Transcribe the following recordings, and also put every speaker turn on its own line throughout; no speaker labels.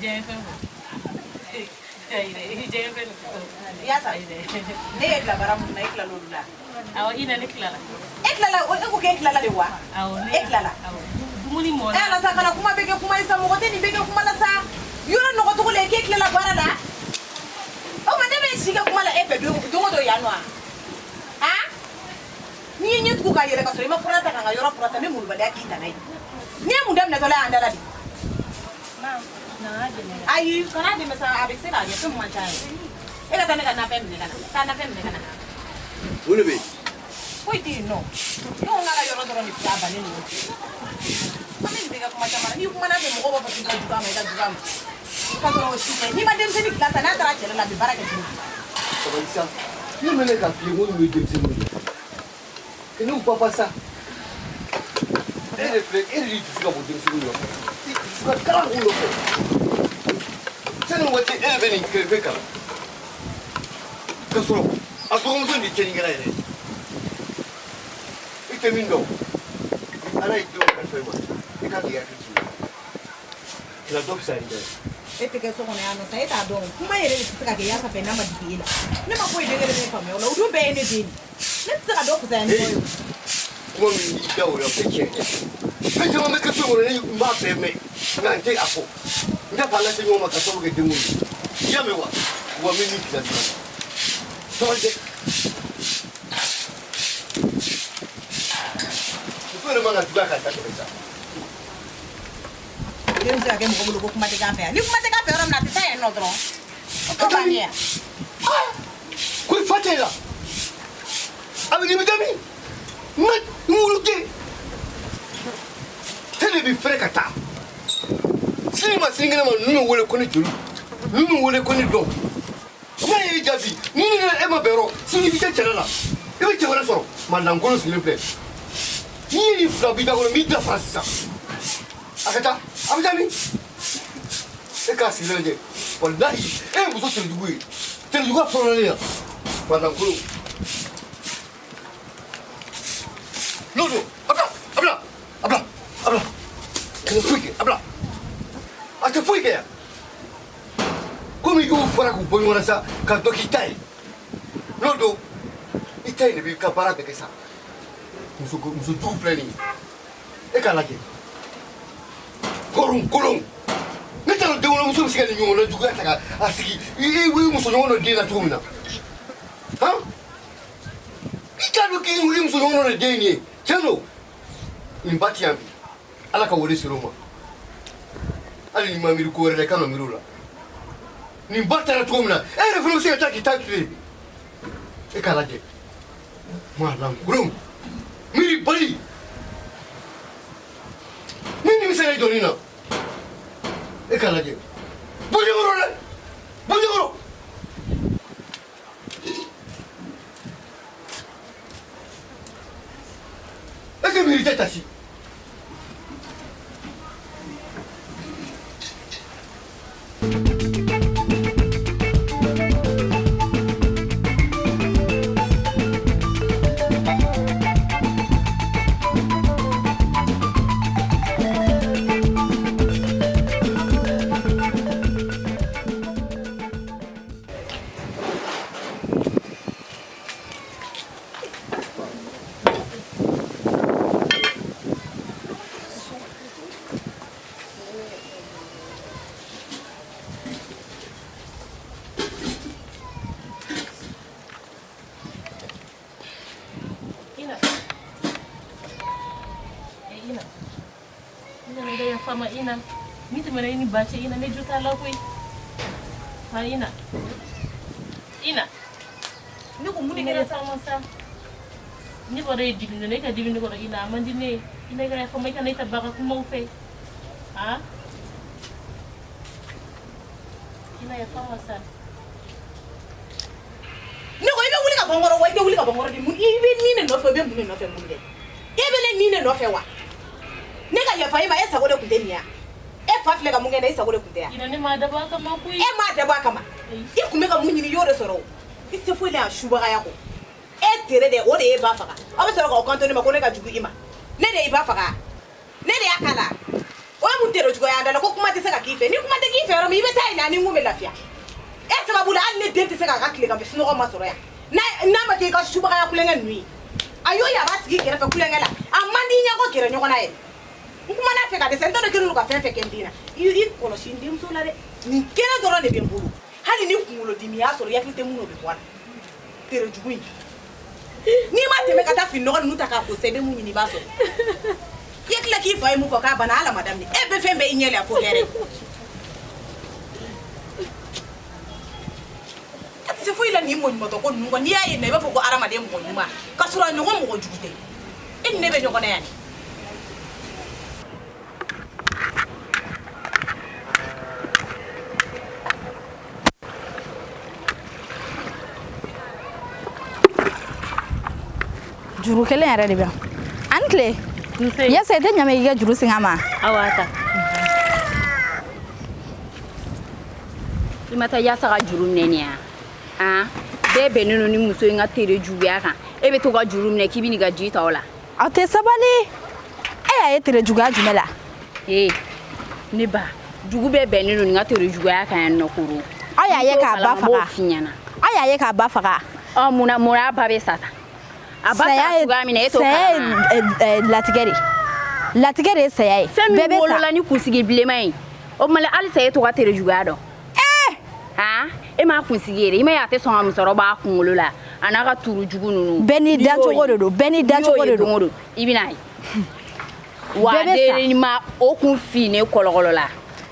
diya fɛn fɔ. I diya fɛn.
I y'a sara. Ne ye bila baara mun na, e tilal'olu la?
Awɔ, Ina, ne tilala.
E tilala? E ko k'e tilala de wa?
Awɔ, ne.
E tilala?
Awɔ, dumuni mɔna.
E ala sa, kana kuma bɛ kɛ kuma ye sa. Mɔgɔ tɛ nin bɛ kɛ kuma la sa. Yɔrɔ nɔgɔ cogo la, k'e tilala baara la. O ma, ne bɛ si kɛ kuma la e fɛ don o don yan nɔ wa? Han, n'i ye ɲɛ tugu ka yɛlɛ ka sɔrɔ i ma fura ta ka n ka yɔrɔ fura sa, n bɛ molobaliya k'i tana ye. N'i ye mun daminɛtɔla y'an da la bi? Ayi, kana dɛmɛ sa, a bɛ se k'a kɛ fɛn min man ca ye. E ka taa ne ka nafɛn minɛ ka na, taa nafɛn minɛ ka na.
O de bɛ yen.
Foyi tɛ yen nɔ. Ne ko n k'a ka yɔrɔ dɔrɔn de filɛ, a bannen don. An bɛ nin bɛɛ kɛ kuma caman na. N'i kumana fɛ, mɔgɔw b'a fɔ k'i ka jugu a ma, i ka jugu a ma. K'a sɔrɔ o si tɛ. N'i ma denmisɛnnin dilan sa, n'a taara cɛla la, a bɛ baara kɛ cogo di?
Sabali sa. Ne mɛnɛ k'a f'i ye ko ninnu ye denmisɛnninw ye. N'u papa sa. E de filɛ, e de dusu ka bon denmisɛnninw nɔfɛ. I dusu ka kalan k'u nɔfɛ. Sani waati e de bɛ nin kɛrɛfɛ kalan. Ka sɔrɔ a dɔgɔmuso in de tiɲɛnikɛla yɛrɛ ye. I tɛ min dɔn. Ala ye denw kalifa i ma. I kan k'i hakili to i la. Kila dɔ fisaya ni dɔ ye.
E tɛ kɛ so kɔnɔ yan nɔ sa, e t'a dɔn. Kuma yɛrɛ de tɛ se ka kɛ yaasa fɛ n'a ma digi e la. Ne ma foyi den kelen bɛ faamuya o la. O dun bɛɛ ye ne den ye. Ne tɛ se ka dɔ fisaya ni dɔ ye o.
Kuma min b'i da o la, o tɛ tiɲɛ ye. Fɛn caman bɛ kɛ so kɔnɔ, ne n b'a bɛɛ mɛn, nka n tɛ a fɔ. N t'a fɔ an ka se ɲɔgɔn ma ka sababu kɛ denko ye. I y'a mɛn wa? Wa n bɛ min k'i la sisan. Sabali dɛ. Muso yɛrɛ man ka juguya k'a da tɛmɛ sa.
Den bɛ se ka kɛ mɔgɔ bolo ko kuma tɛ k'a fɛ yan. Ni kuma tɛ k'a fɛ yɔrɔ min na, a tɛ taa yen nɔ dɔrɔn. O t'o bannen ye.
Ko i fa t'e la. A bɛ nin bɛ taa min? N ka n woloden. E de bɛ fɛrɛ ka taa. Sini ma sinikɛnɛ ma, ninnu bɛ wele ko ne joli. Ninnu bɛ wele ko ne dɔn. N'a y'i jaabi, ni ne e ma bɛn yɔrɔ, sini i bɛ taa cɛla la. I bɛ cɛ wɛrɛ sɔrɔ. Maa lankolon sigilen filɛ. N'i ye nin fila b'i da kɔnɔ, n b'i da fara sisan. A ka taa, a bɛ taa min? E k'a sigilen lajɛ. Walahi, e ye muso terejugu ye. Terejuguya fɔlɔ yan. Maa lankolon. N'o don, a bila, a bila, a bila, a bila. Kana foyi kɛ, a bila. A tɛ foyi kɛ yan. Komi i y'o fara k'u bɔ ɲɔgɔn na sa, ka dɔ k'i ta ye. N'o don, i ta in de b'i ka baara bɛɛ kɛ sa. Muso muso jugu filɛ nin ye. E k'a lajɛ. Hɔrɔn kolon. Ne t'a dɔn denwolomuso bɛ se ka nin ɲɔgɔnna juguya ta ka a sigi i muso ɲɔgɔn dɔ den na cogo min na. Han? I t'a dɔn k'i muso ɲɔgɔn dɔ de den ye nin ye. Tiɲɛ don. Nin ba ti yan bi. Ala ka wele ser'o ma. Hali ni ma miiri ko wɛrɛ la, i kan ka miiri o la. Nin ba taara cogo min na, e yɛrɛ fana bɛ se ka taa k'i ta to yen. E k'a lajɛ. Maa lankolon. Miiri bali. Ni nin bɛ se ka i jɔ nin na. E k'a lajɛ. Bɔ ɲɛkɔrɔ dɛ. Bɔ ɲɛkɔrɔ. E tɛ miiri tɛ tasi.
Ina. Eh, Ina. Ina, ne da yafa ma Ina. Ni tɛmɛna i ni ba cɛ Ina, ne jo t'a la koyi. Ha Ina. Ina.
Ne ko mun de
Ina,
kɛra sa?
yafa ma sa. Ne kɔrɔ ye dimi ne ka dimi ne kɔrɔ Ina, a man di ne ye. Ina, i ka yafa ma, i kana i ta ba ka kumaw fɛ. Ha? Ina, yafa ma sa.
Ne ko i bɛ wuli ka bɔ n kɔrɔ wa? I tɛ wuli ka bɔ n kɔrɔ de. Mun i bɛ nin de nɔfɛ? I bɛ mun de nɔfɛ? Mun kɛ? E bɛ ne nin de nɔfɛ wa? Ne ka yafa e ma, e sago de tun tɛ nin ya? E fa filɛ ka mun kɛ ne, e sago de tun tɛ yan?
Ina, ne m'a dabɔ a kama koyi.
E m'a dabɔ a kama. I tun bɛ ka mun ɲini, i y'o de sɔrɔ o. I tɛ foyi la yan subagaya kɔ. E tere de, o de y'e ba faga. Aw bɛ sɔrɔ k'aw kanto ne ma ko ne ka jugu i ma. Ne de y'i ba faga? Ne de y'a k'a la? O ye mun tere juguya? da la ko kuma tɛ se ka k'i fɛ ni kuma tɛ k'i fɛ yɔrɔ min i bɛ taa yen na ni n kun bɛ lafiya e sababu la hali ne den tɛ se k'a ka tileganfɛ sunɔgɔ ma sɔrɔ yan n'a ma kɛ i ka subagaya kulonkɛ ninnu ye a y'o ye a b'a sigi kɛrɛfɛ kulonkɛ la a man di ɲɛ ko gɛrɛ ɲɔgɔn na yɛrɛ n kumana fɛ ka dɛsɛ n t'a dɔn kelen don ka fɛn fɛn kɛ n den na i kɔlɔsi n denmuso la dɛ nin kelen dɔrɔn de bɛ n bolo hali ni kunkolodimi y'a sɔrɔ i hakili tɛ mun na o bɛ bɔ a la tere jugu in n'i ma tɛmɛ ka taa fini nɔgɔ ninnu ta k'a ko sɛ i bɛ mun ɲini i b'a sɔrɔ i ye tila k'i fa ye mun fɔ k'a banna ala ma daminɛ e bɛ fɛn bɛɛ i ɲɛ la fo hɛrɛ a tɛ se foyi la nin mɔɲumɔtɔ ko ninnu kɔ n'i y'a ye na i b'a fɔ ko hadamaden mɔgɔ ɲuman ka sɔrɔ a ɲɔgɔn mɔgɔ jugu tɛ e ni ne bɛ ɲɔgɔn na yan de.
Juru kelen yɛrɛ de bɛ an tile yasa i tɛ ɲamɛ k'i ka juru sin a ma
awa ta
i ma taa yasa ka juru minɛ nin ya han bɛɛ bɛnnen don ni muso in ka tere juguya kan e bɛ to ka juru minɛ k'i bɛ n'i ka ji ta o la
aw tɛ sabali e y'a ye tere juguya jumɛn la
ee ne ba dugu bɛɛ bɛnnen don nin ka tere juguya kan yan nɔ koro
aw y'a ye k'a ba faga aw y'a ye k'a ba faga
ɔ munna a ba bɛ sa tan a ba sara cogoya min na e t'o kalama
saya ye latigɛ de latigɛ de ye saya ye
fɛn min wolola ni kunsigi bilenman ye o tuma halisa e t'o ka tere juguya dɔn han e m'a kunsigi yɛrɛ i ma ye a tɛ sɔn ka musɔrɔ b'a kunkolo la a n'a ka turu jugu ninnu
bɛɛ n'i dancogo de don bɛɛ n'i dancogo de don
i bɛna ye wa den ma o kun finnen kɔlɔkɔlɔ la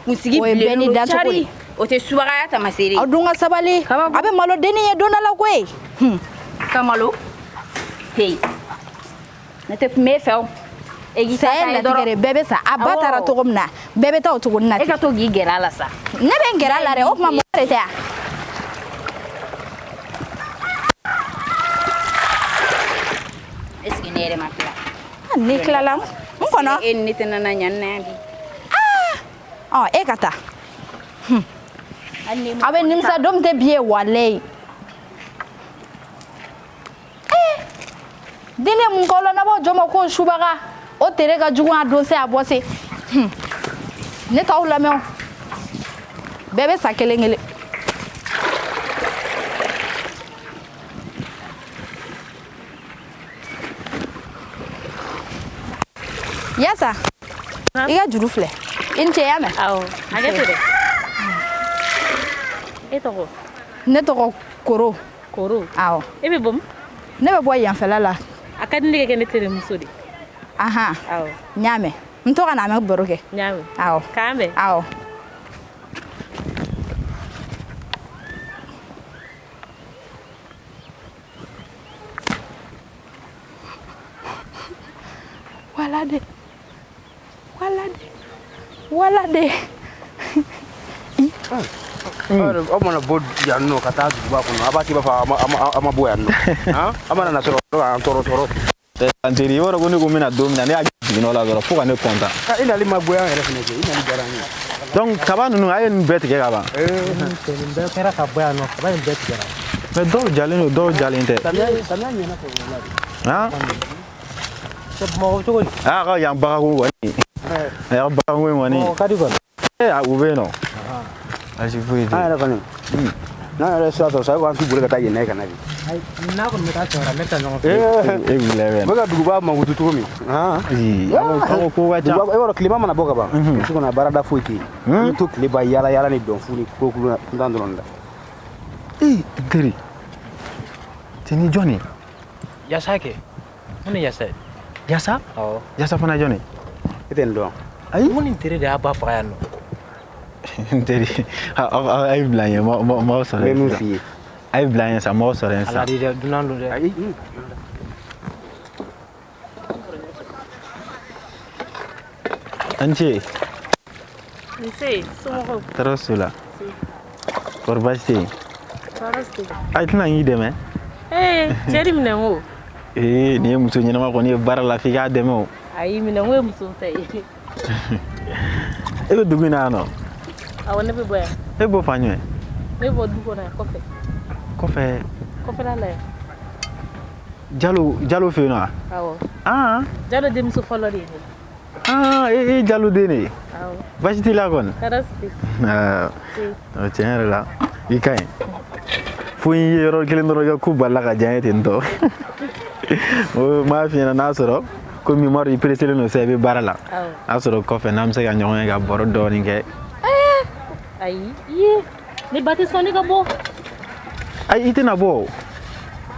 kunsigi bilennen don cari o tɛ subagaya tamaseere
aw dun ka sabali a bɛ malo dennin ye don dɔ la koyi
ka malo hey ne tɛ kun b'e fɛ o e k'i ta
saya ye latigɛ de bɛɛ bɛ sa a ba taara cogo min na bɛɛ bɛ taa o cogo na
e ka to k'i gɛrɛ a la sa
ne bɛ n gɛrɛ a la dɛ o tuma mɔgɔ de tɛ yan
est ce que ne yɛrɛ ma tila
n'i tilala n kɔnɔ
e ni ne tɛna na ɲani na yan bi
ɔ e ka taa aw bɛ nimisa don min tɛ bi ye walayi den ye mun k'aw la n'a b'aw jɔ ma k'o subaga o tere ka jugu a don se a bɔ se ne t'aw lamɛn o bɛɛ bɛ sa kelen kelen. Yasa i ka juru filɛ i ni ce i y'a mɛn.
Awɔ hakɛ to dɛ. E tɔgɔ?
Ne tɔgɔ Koro.
Koro?
Awɔ.
E bɛ bɔ min?
Ne bɛ bɔ yanfɛla la.
A ka di ne ka kɛ ne terimuso de.
Ahan.
Awɔ.
N y'a mɛn. N to ka na an bɛ baro kɛ.
N y'a mɛn.
Awɔ.
K'an bɛn.
Awɔ. Wala de. Wala de. Wala de.
Aw mana bɔ yan nɔ ka taa duguba kɔnɔ a b'a k'i b'a fɔ a ma bɔ yan nɔ a mana na sɔrɔ k'an tɔɔrɔ tɔɔrɔ.
N teri i b'a dɔn ko ne ko n bɛna don min na ne y'a jiginna o la dɔrɔn fo ka ne kɔntan.
I nali ma goya an yɛrɛ fɛnɛ kɛ i nali diyara an ye.
Donc kaba ninnu a ye nin bɛɛ tigɛ ka ban.
Nin bɛɛ kɛra ka bɔ yan nɔ kaba in bɛɛ tigɛra.
Mais dɔw jalen don dɔw jalen tɛ.
Samiya ɲɛna fɛ o la de.
Han?
Bamakɔ cogo di?
Aa ka yan baganko kɔni. A y'a baganko in kɔni.
Bamakɔ ka di kɔni.
Ee u bɛ yen nɔ. Baasi foyi tɛ.
An yɛrɛ kɔni n'an yɛrɛ sira sɔrɔ sa e ko an k'i boli ka taa yen n'a ye ka na de.
Ayi n'a kɔni bɛ taa cɛwɛrɛ ne bɛ taa ɲɔgɔn fɛ.
E wulila bɛ.
U bɛ ka duguba mankutu cogo min.
An ko ko ka ca.
E b'a dɔn tilema mana bɔ ka ban. Dugu kɔnɔ baarada foyi tɛ yen. An bɛ to tile ba yaala yaala ni dɔnfu ni kolokolo kuntan dɔrɔn de la.
Ee teri cɛ ni jɔn ye?
Yasa kɛ. Mun ni yasa ye?
Yasa?
Awɔ.
Yasa fana jɔn ye?
E tɛ nin dɔn.
Ayi.
Mun ni tere de y'a ba faga yan nɔ?
N teri a ye bila n ye m'aw sɔrɔ
N bɛ
yen
min
sisan.
f'i ye.
A ye bila n ye sa m'aw sɔrɔ yen sisan.
Ala de dɛ dunan don dɛ.
Ayi.
A ni ce.
Nse somɔgɔw?
Tɔɔrɔ s'u la. Kɔri baasi tɛ yen?
Tɔɔrɔ si tɛ.
A tɛna n k'i dɛmɛ?
Ee cɛ di minɛnko.
Ee nin ye muso ɲɛnama kɔni ye baara la f'i k'a dɛmɛ o.
Ayi minɛnko ye musow ta ye.
E bɛ dugu in na yan nɔ?
Awɔ ne bɛ bɔ yan.
E bɛ bɔ fan jumɛn?
Ne bɛ bɔ du kɔnɔ yan kɔfɛ.
Kɔfɛ?
Kɔfɛla la yan.
Jalo fɛ yen nɔ wa?
Awɔ.
Aa.
Jalo denmuso fɔlɔ de ye ne.
Aa e ye Jalo den de ye?
Awɔ.
Baasi t'i la kɔni?
Tɔɔrɔ si tɛ.
Aa, tiɲɛ yɛrɛ la i ka ɲi. Fo n ye yɔrɔ kelen dɔrɔn kɛ ko balila ka diya n ye ten tɔ. O m'a f'i ɲɛna n'a sɔrɔ komi Umaru i pereselen don sisan i bɛ baara la.
Awɔ.
N'a sɔrɔ kɔfɛ n'an bɛ se ka ɲɔgɔn ye ka baro dɔɔni kɛ.
Ayi, iye, ne ba tɛ sɔn ne ka bɔ.
Ayi, i tɛna bɔ o.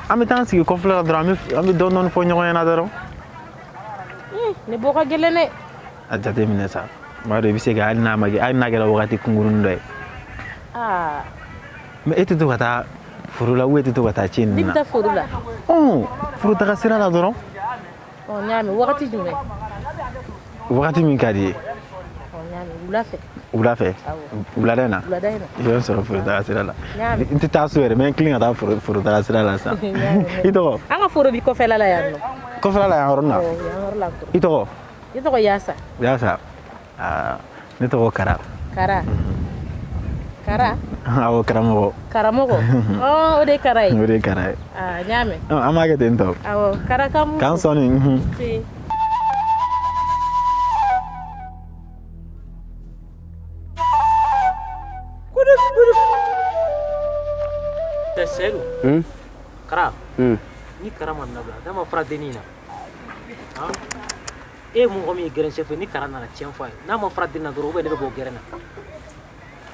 An bɛ taa an sigi kɔfɛla la dɔrɔn, an bɛ dɔɔni dɔɔni fɔ ɲɔgɔn ɲɛna dɔrɔn.
Ne bɔ ka gɛlɛn dɛ.
A jateminɛ sa. N b'a dɔn i bɛ se ka hali n'a ma kɛ hali n'a kɛra wagati kunkurunin dɔ ye.
Aa,
Mais e tɛ to ka taa foro la ou e tɛ to ka taa ci
ne
ninnu
bɛ
na?
taa foro la.
Ɔn, foro taga sira la dɔrɔn.
Ɔ, n y'a mɛn. Wagati jumɛn?
Wagati min ka di i ye.
Ɔ, n y'a mɛn. Wula fɛ.
Wula fɛ?
Awɔ.
Wulada in na?
Wulada in na.
I bɛ n sɔrɔ foro taga sira la.
N y'a mɛn.
N tɛ taa so yɛrɛ, n bɛ n tilen ka taa foro taga sira la sisan.
N y'a mɛn.
I tɔgɔ?
An ka foro bi kɔfɛla la yan nɔ.
Kɔfɛla la yan yɔrɔnin na?
Awɔ, yan yɔrɔ la dɔrɔn.
I tɔgɔ?
I tɔgɔ Yasa.
Yasa. Aa, ne tɔgɔ Kara.
Kara. Kara.
Awɔ, karamɔgɔ.
Karamɔgɔ. Ɔ, o de ye Kara ye.
O de ye Kara ye.
Aa, n y'a mɛn.
Ɔ, an b'a kɛ ten tɔ.
Awɔ, Kara ka mun.
K'an sɔnni. Unhun.
Se.
Tɛ Seyidu.
Hmm?
Kara.
Hmm.
Ni Kara ma dabila, n'a ma fara dennin na. Han? E ye mɔgɔ min ye gɛrɛn chef ye, ni Kara nana tiɲɛ fɔ a ye, n'a ma fara den na dɔrɔn, ou bien ne bɛ bɔ gɛrɛn na.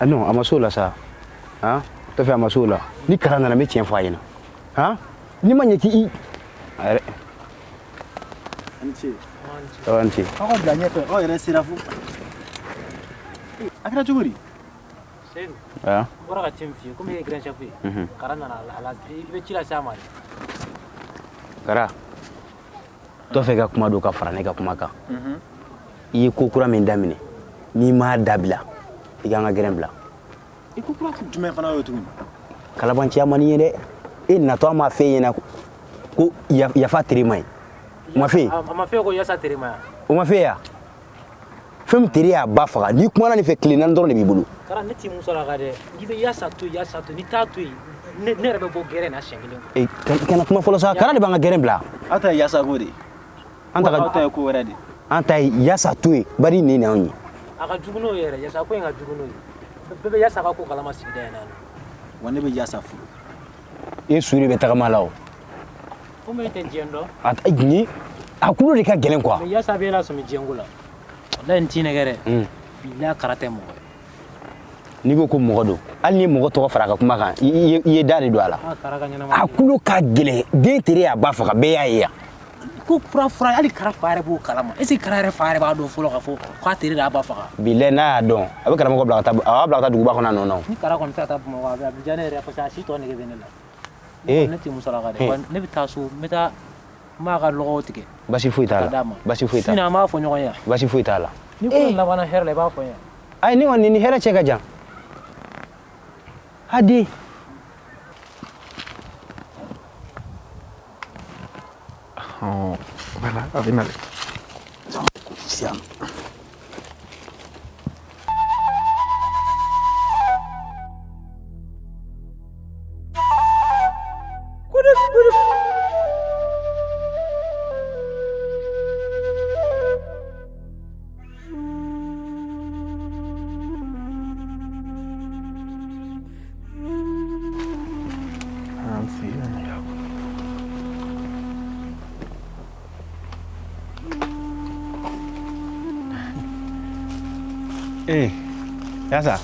Ah non, a ma s'o la sa. Han? Tɔfɛ a ma s'o la. Ni Kara nana n bɛ tiɲɛ fɔ a ɲɛna. Han? N'i ma ɲɛ k'i a yɛrɛ.
A ni ce.
Awa, a ni ce.
Aw ka bila ɲɛfɛ, aw yɛrɛ sera fo. A kɛra cogo di?
Seyidu.
Han?
N bɔra ka ci min f'i ye, komi e ye gɛrɛn chef ye.
Mhm.
Kara nana a la, i bɛ ci lase a ma de.
Kara. Tɔfɛ ka kuma don ka fara ne ka kuma kan. I ye ko kura min daminɛ, n'i m'a dabila, i k'an ka gɛrɛn bila.
I ko kura jumɛn fana y'o tuguni?
Kalabanciya man di n ye dɛ. E natɔ an m'a f'e ɲɛna ko yafa tere man ɲi. O ma f'e ye?
A ma f'e ko Yasa tere ma yan.
O ma f'e ye wa? Fɛn min tere y'a ba faga, n'i kumana nin fɛ tile 4 dɔrɔn de b'i bolo.
Kara, ne t'i musalaka dɛ. N'i bɛ Yasa to yen, Yasa to yen, n'i t'a to yen, ne yɛrɛ bɛ bɔ gɛrɛn na siɲɛ kelen.
E, kana kuma fɔlɔ sa, Kara de b'an ka gɛrɛn bila.
Aw ta ye Yasa ko de ye.
An ta
Aw ta ye ko wɛrɛ de ye.
An ta ye Yasa to yen, bari nin y'anw ye.
A ka jugu n'o ye yɛrɛ, Yasa ko in ka jugu n'o ye. Bɛɛ bɛ Yasa ka ko kalama sigida in na yan nɔ.
Wa ne bɛ Yasa furu.
E su de bɛ tagama la o.
Komi e tɛ diɲɛ dɔn.
A ni a kulo de ka gɛlɛn quoi.
Mais Yasa bɛ e lasɔmi diɲɛ ko la. Walayi n t'i nɛgɛ dɛ. Bilahi Kara tɛ mɔgɔ ye.
N'i ko ko mɔgɔ don, hali n'i ye mɔgɔ tɔgɔ fara a ka kuma kan, i ye da de don a la.
Ah, Kara ka ɲɛnama.
A kulo ka gɛlɛn, den tere y'a ba faga, bɛɛ y'a ye yan.
Ko fura fura hali Kara fa yɛrɛ b'o kalama. Est ce que Kara yɛrɛ fa yɛrɛ b'a dɔn fɔlɔ k'a fɔ k'a tere de y'a ba faga?
Bilahi n'a y'a dɔn, a bɛ karamɔgɔ bila ka taa, a b'a bila ka taa duguba kɔnɔ a nɔ na o.
Ni Kara kɔni tɛ ka taa Bamakɔ, a bɛ diya ne yɛrɛ ye parce que a si tɔ nege bɛ ne la.
Eh.
Ne t'i musalaka dɛ. Wa ne bɛ taa so, n bɛ taa n b'a ka lɔgɔw tigɛ.
Basi foyi t'a
Ka d'a
la.
ma.
Basi foyi t'a
Sini
la.
an b'a fɔ ɲɔgɔn ye.
Basi foyi t'a la.
Ni ko in labanna hɛrɛ la, i b'a fɔ n ye.
Ayi, ne kɔni ni hɛrɛ cɛ ka jan. Hadi.
Ɔ, voilà, a bɛ nalen. Sisan. An sigi yan nɔ. Eh, Yasa.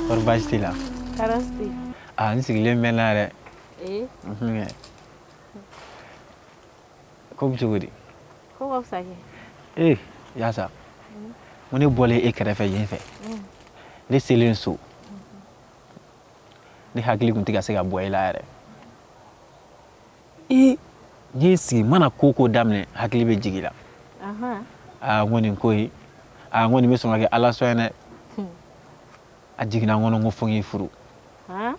Kɔri baasi t'i la?
Kara si tɛ.
Ah, n sigilen bɛ na yɛrɛ.
Ee,
Unhun. Ko bɛ cogo di?
ko ka fisa kɛ.
Eh, Yasa. N ko ne bɔlen e kɛrɛfɛ yen fɛ. Ne selen so. Ne hakili tun tɛ ka se ka bɔ e la yɛrɛ. Ee, n ye sigi n mana ko o ko daminɛ hakili bɛ jigin i la.
Ahan.
Aa, n ko nin ko in, aa, n ko nin bɛ sɔn ka kɛ Ala sɔn ye dɛ. A jiginna n kɔnɔ n ko fo n k'i furu.
Han?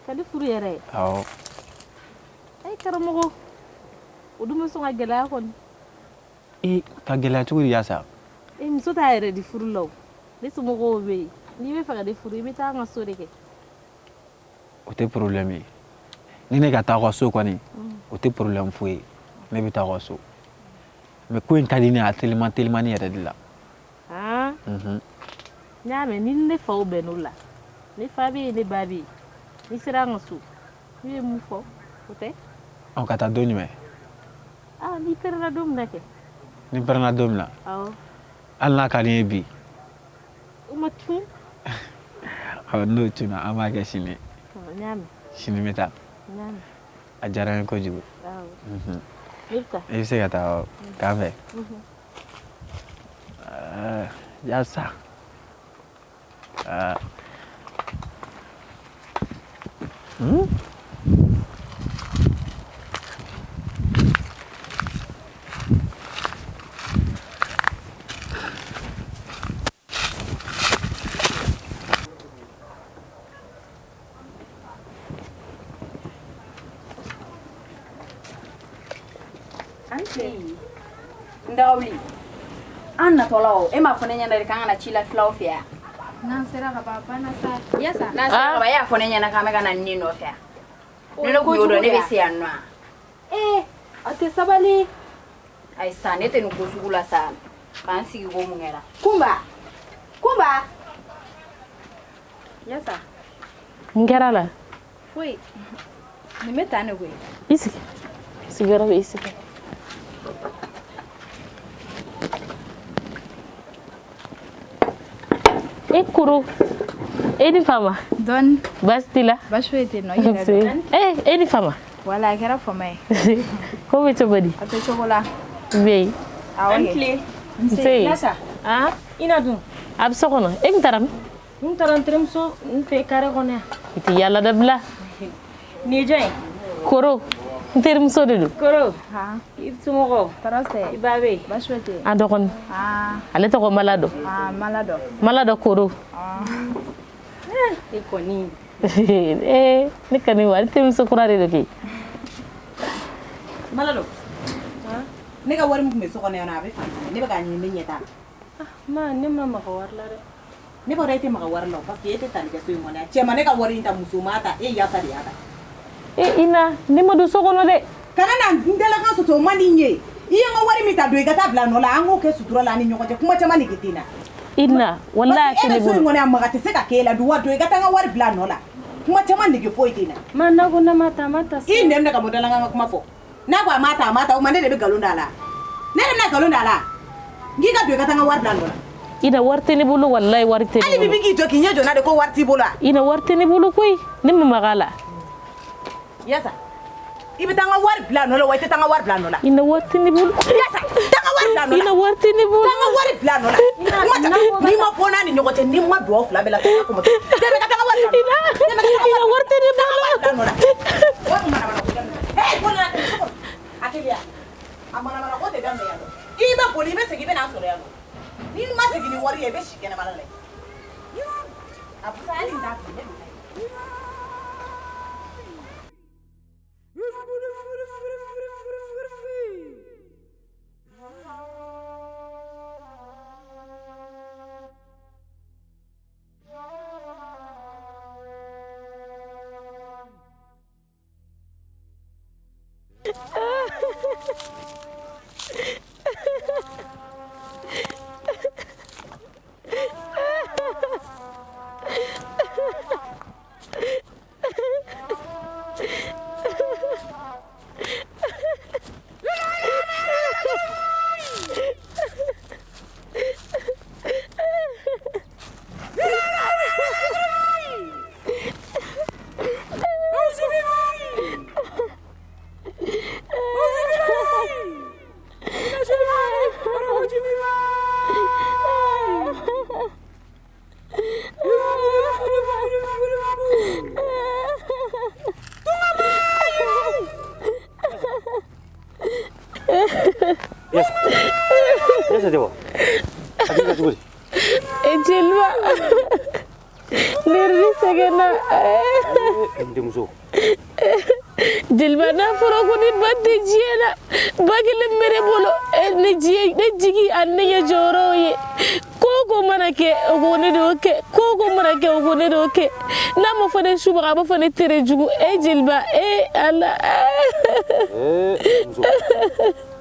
Ka ne furu yɛrɛ.
Awɔ.
Ayi karamɔgɔ, o dun bɛ sɔn ka gɛlɛya kɔni.
Ee, ka gɛlɛya cogo di Yasa?
E muso t'a yɛrɛ di furu la o. Ne somɔgɔw bɛ yen. N'i bɛ fɛ ka ne furu, i bɛ taa an ka so de kɛ.
O tɛ problème ye. Ni ne ka taa aw ka so kɔni, o tɛ problème foyi ye. Ne bɛ taa aw ka so. Mais ko in ka di ne ye a teliman telimani yɛrɛ de la.
N y'a mɛn, ni ne faw bɛnn'o la, ne fa bɛ yen, ne ba bɛ yen, n'i sera an ka so, n'u ye mun fɔ, o tɛ.
Ɔ, ka taa don jumɛn?
Aa, n'i pɛrɛnna don min na kɛ.
Ni pɛrɛnna don min na?
Awɔ.
Hali n'a ka di n ye bi.
O ma cun.
Awɔ, n'o cunna, an b'a kɛ sini.
N y'a mɛn.
Sini n bɛ taa.
N y'a mɛn.
A diyara n ye kojugu.
Awɔ. Ne bɛ taa.
I bɛ se ka taa, awɔ. K'an bɛn. Yasa.
N dawuli an natɔla o, e m'a fɔ ne ɲɛna de k'an kana ci la filaw fɛ yan.
N'an sera ka ban, a banna sa. Yasa.
N'an sera ka ban, e y'a fɔ ne ɲɛna k'an bɛ ka na nin nɔfɛ yan. Ni ne kun y'o dɔn, ne bɛ se yan nɔ.
Ee, a tɛ sabali.
Ayi sa, ne tɛ nin ko sugu la sa. K'an sigi ko mun kɛra. Kunba, Kunba.
Yasa.
Mun kɛra la?
Foyi. Nin bɛ tan de koyi.
I sigi. Sigiyɔrɔ bɛ i sigi. E kuru, e ni fama.
Dɔɔni.
Baasi t'i la?
Baasi foyi tɛ yen nɔ, i yɛrɛ dun?
E ni fama.
Wala, a kɛra fama ye.
Ko bɛ cogo di?
A tɛ cogo la.
N bɛ yen.
Awɔ kɛ.
An tile.
Nse.
Nasa.
Ah?
I na dun?
A bɛ so kɔnɔ. E kun taara min?
N taara n terimuso n fɛ carré kɔnɔ yan.
I tɛ yaala dabila.
Nin ye jɔn ye?
Koro. N terimuso de don.
Koro. I somɔgɔw?
Tɔɔrɔ tɛ.
I ba bɛ yen?
Baasi foyi tɛ yen.
A dɔgɔnin. Ale tɔgɔ Maladɔ.
Maladɔ.
Maladɔ Koro.
E kɔni.
Ee, ne kɔni wa, ne terimuso kura de don koyi.
Maladɔ. Ne ka wari min tun bɛ so kɔnɔ yan nɔ, a bɛ fan jumɛn? Ne bɛ k'a ɲini, ne ɲɛ t'a la. Ma, ne ma maga wari la dɛ. Ne b'a dɔn e tɛ maga wari la o, parce que e tɛ tali kɛ so in kɔnɔ yan. Cɛ ma ne ka wari in ta, muso m'a ta, e Yasa de y'a ta.
E Ina, ne ma don so kɔnɔ dɛ.
Kana na n dalakan sɔsɔ, o man di n ye. I ye n ka wari min ta don, i ka taa bila a nɔ la, an k'o kɛ sutura la an ni ɲɔgɔn cɛ, kuma caman nege tɛ n na.
Ina, walahi a tɛ ne
E bɛ so in
bolo.
kɔnɔ yan, maga tɛ se ka k'e la dun wa, don i ka taa n ka wari bila a nɔ la. Kuma caman nege foyi tɛ n na.
Ma n'a ko n'a ma ta, a ma ta.
I nɛn minɛ ka bɔ dalakan ka kuma fɔ. N'a ko a ma ta, a ma ta, o ma ne de bɛ nkalon da a la. Ne de bɛna nkalon da a la. N k'i ka don i ka taa n ka wari bila a nɔ la.
Ina, wari tɛ ne bolo, walahi wari tɛ ne bolo.
Hali bi k'i jɔ k'i ɲɛ jɔ n'a de ko wari t'i bolo wa?
Ina, wari tɛ ne bolo koyi, ne ma maga a la.
Yasa, i bɛ taa n ka wari bila a nɔ la wa i tɛ taa n ka wari bila a nɔ la?
Ina, wari tɛ ne bolo.
Yasa, taa n ka wari bila a nɔ la.
Ina, wari tɛ ne bolo.
Taa n ka wari bila a nɔ la. Kuma caman, n'i ma bɔ n'a ni ɲɔgɔn cɛ, n'i ma don aw fila bɛɛ la, taa n ka Dɛmɛ ka taa n ka wari bila a nɔ la.
Ina, wari tɛ ne
bolo. Taa n ka wari bila a nɔ la. O manamana ko daminɛ. Ee, boli na tɛmɛ so kɔnɔ. A teliya. A manamana ko tɛ daminɛ yan nɔ. I bɛ boli, i bɛ segin, i bɛ n'a sɔrɔ yan nɔ. N'i ma segin ni wari ye, i bɛ si kɛnɛmana la yen. A busan, hali n t'a fili, ne bɛ taa yen.
Yasa tɛ wa? A bɛ kɛ cogo di?
E jeliba, ne yɛrɛ sɛgɛnna.
N denmuso.
Jeliba, n'a fɔra ko ni ba tɛ diɲɛ na, ba kelen bɛ ne bolo, ne jigi ani ne ɲɛ jɔyɔrɔ ye. Ko o ko mana kɛ, o ko ne de y'o kɛ. Ko o ko mana kɛ, o ko ne de y'o kɛ. N'a ma fɔ ne subaga, a b'a fɔ ne tere jugu. E jeliba, e Ala.
Ee muso.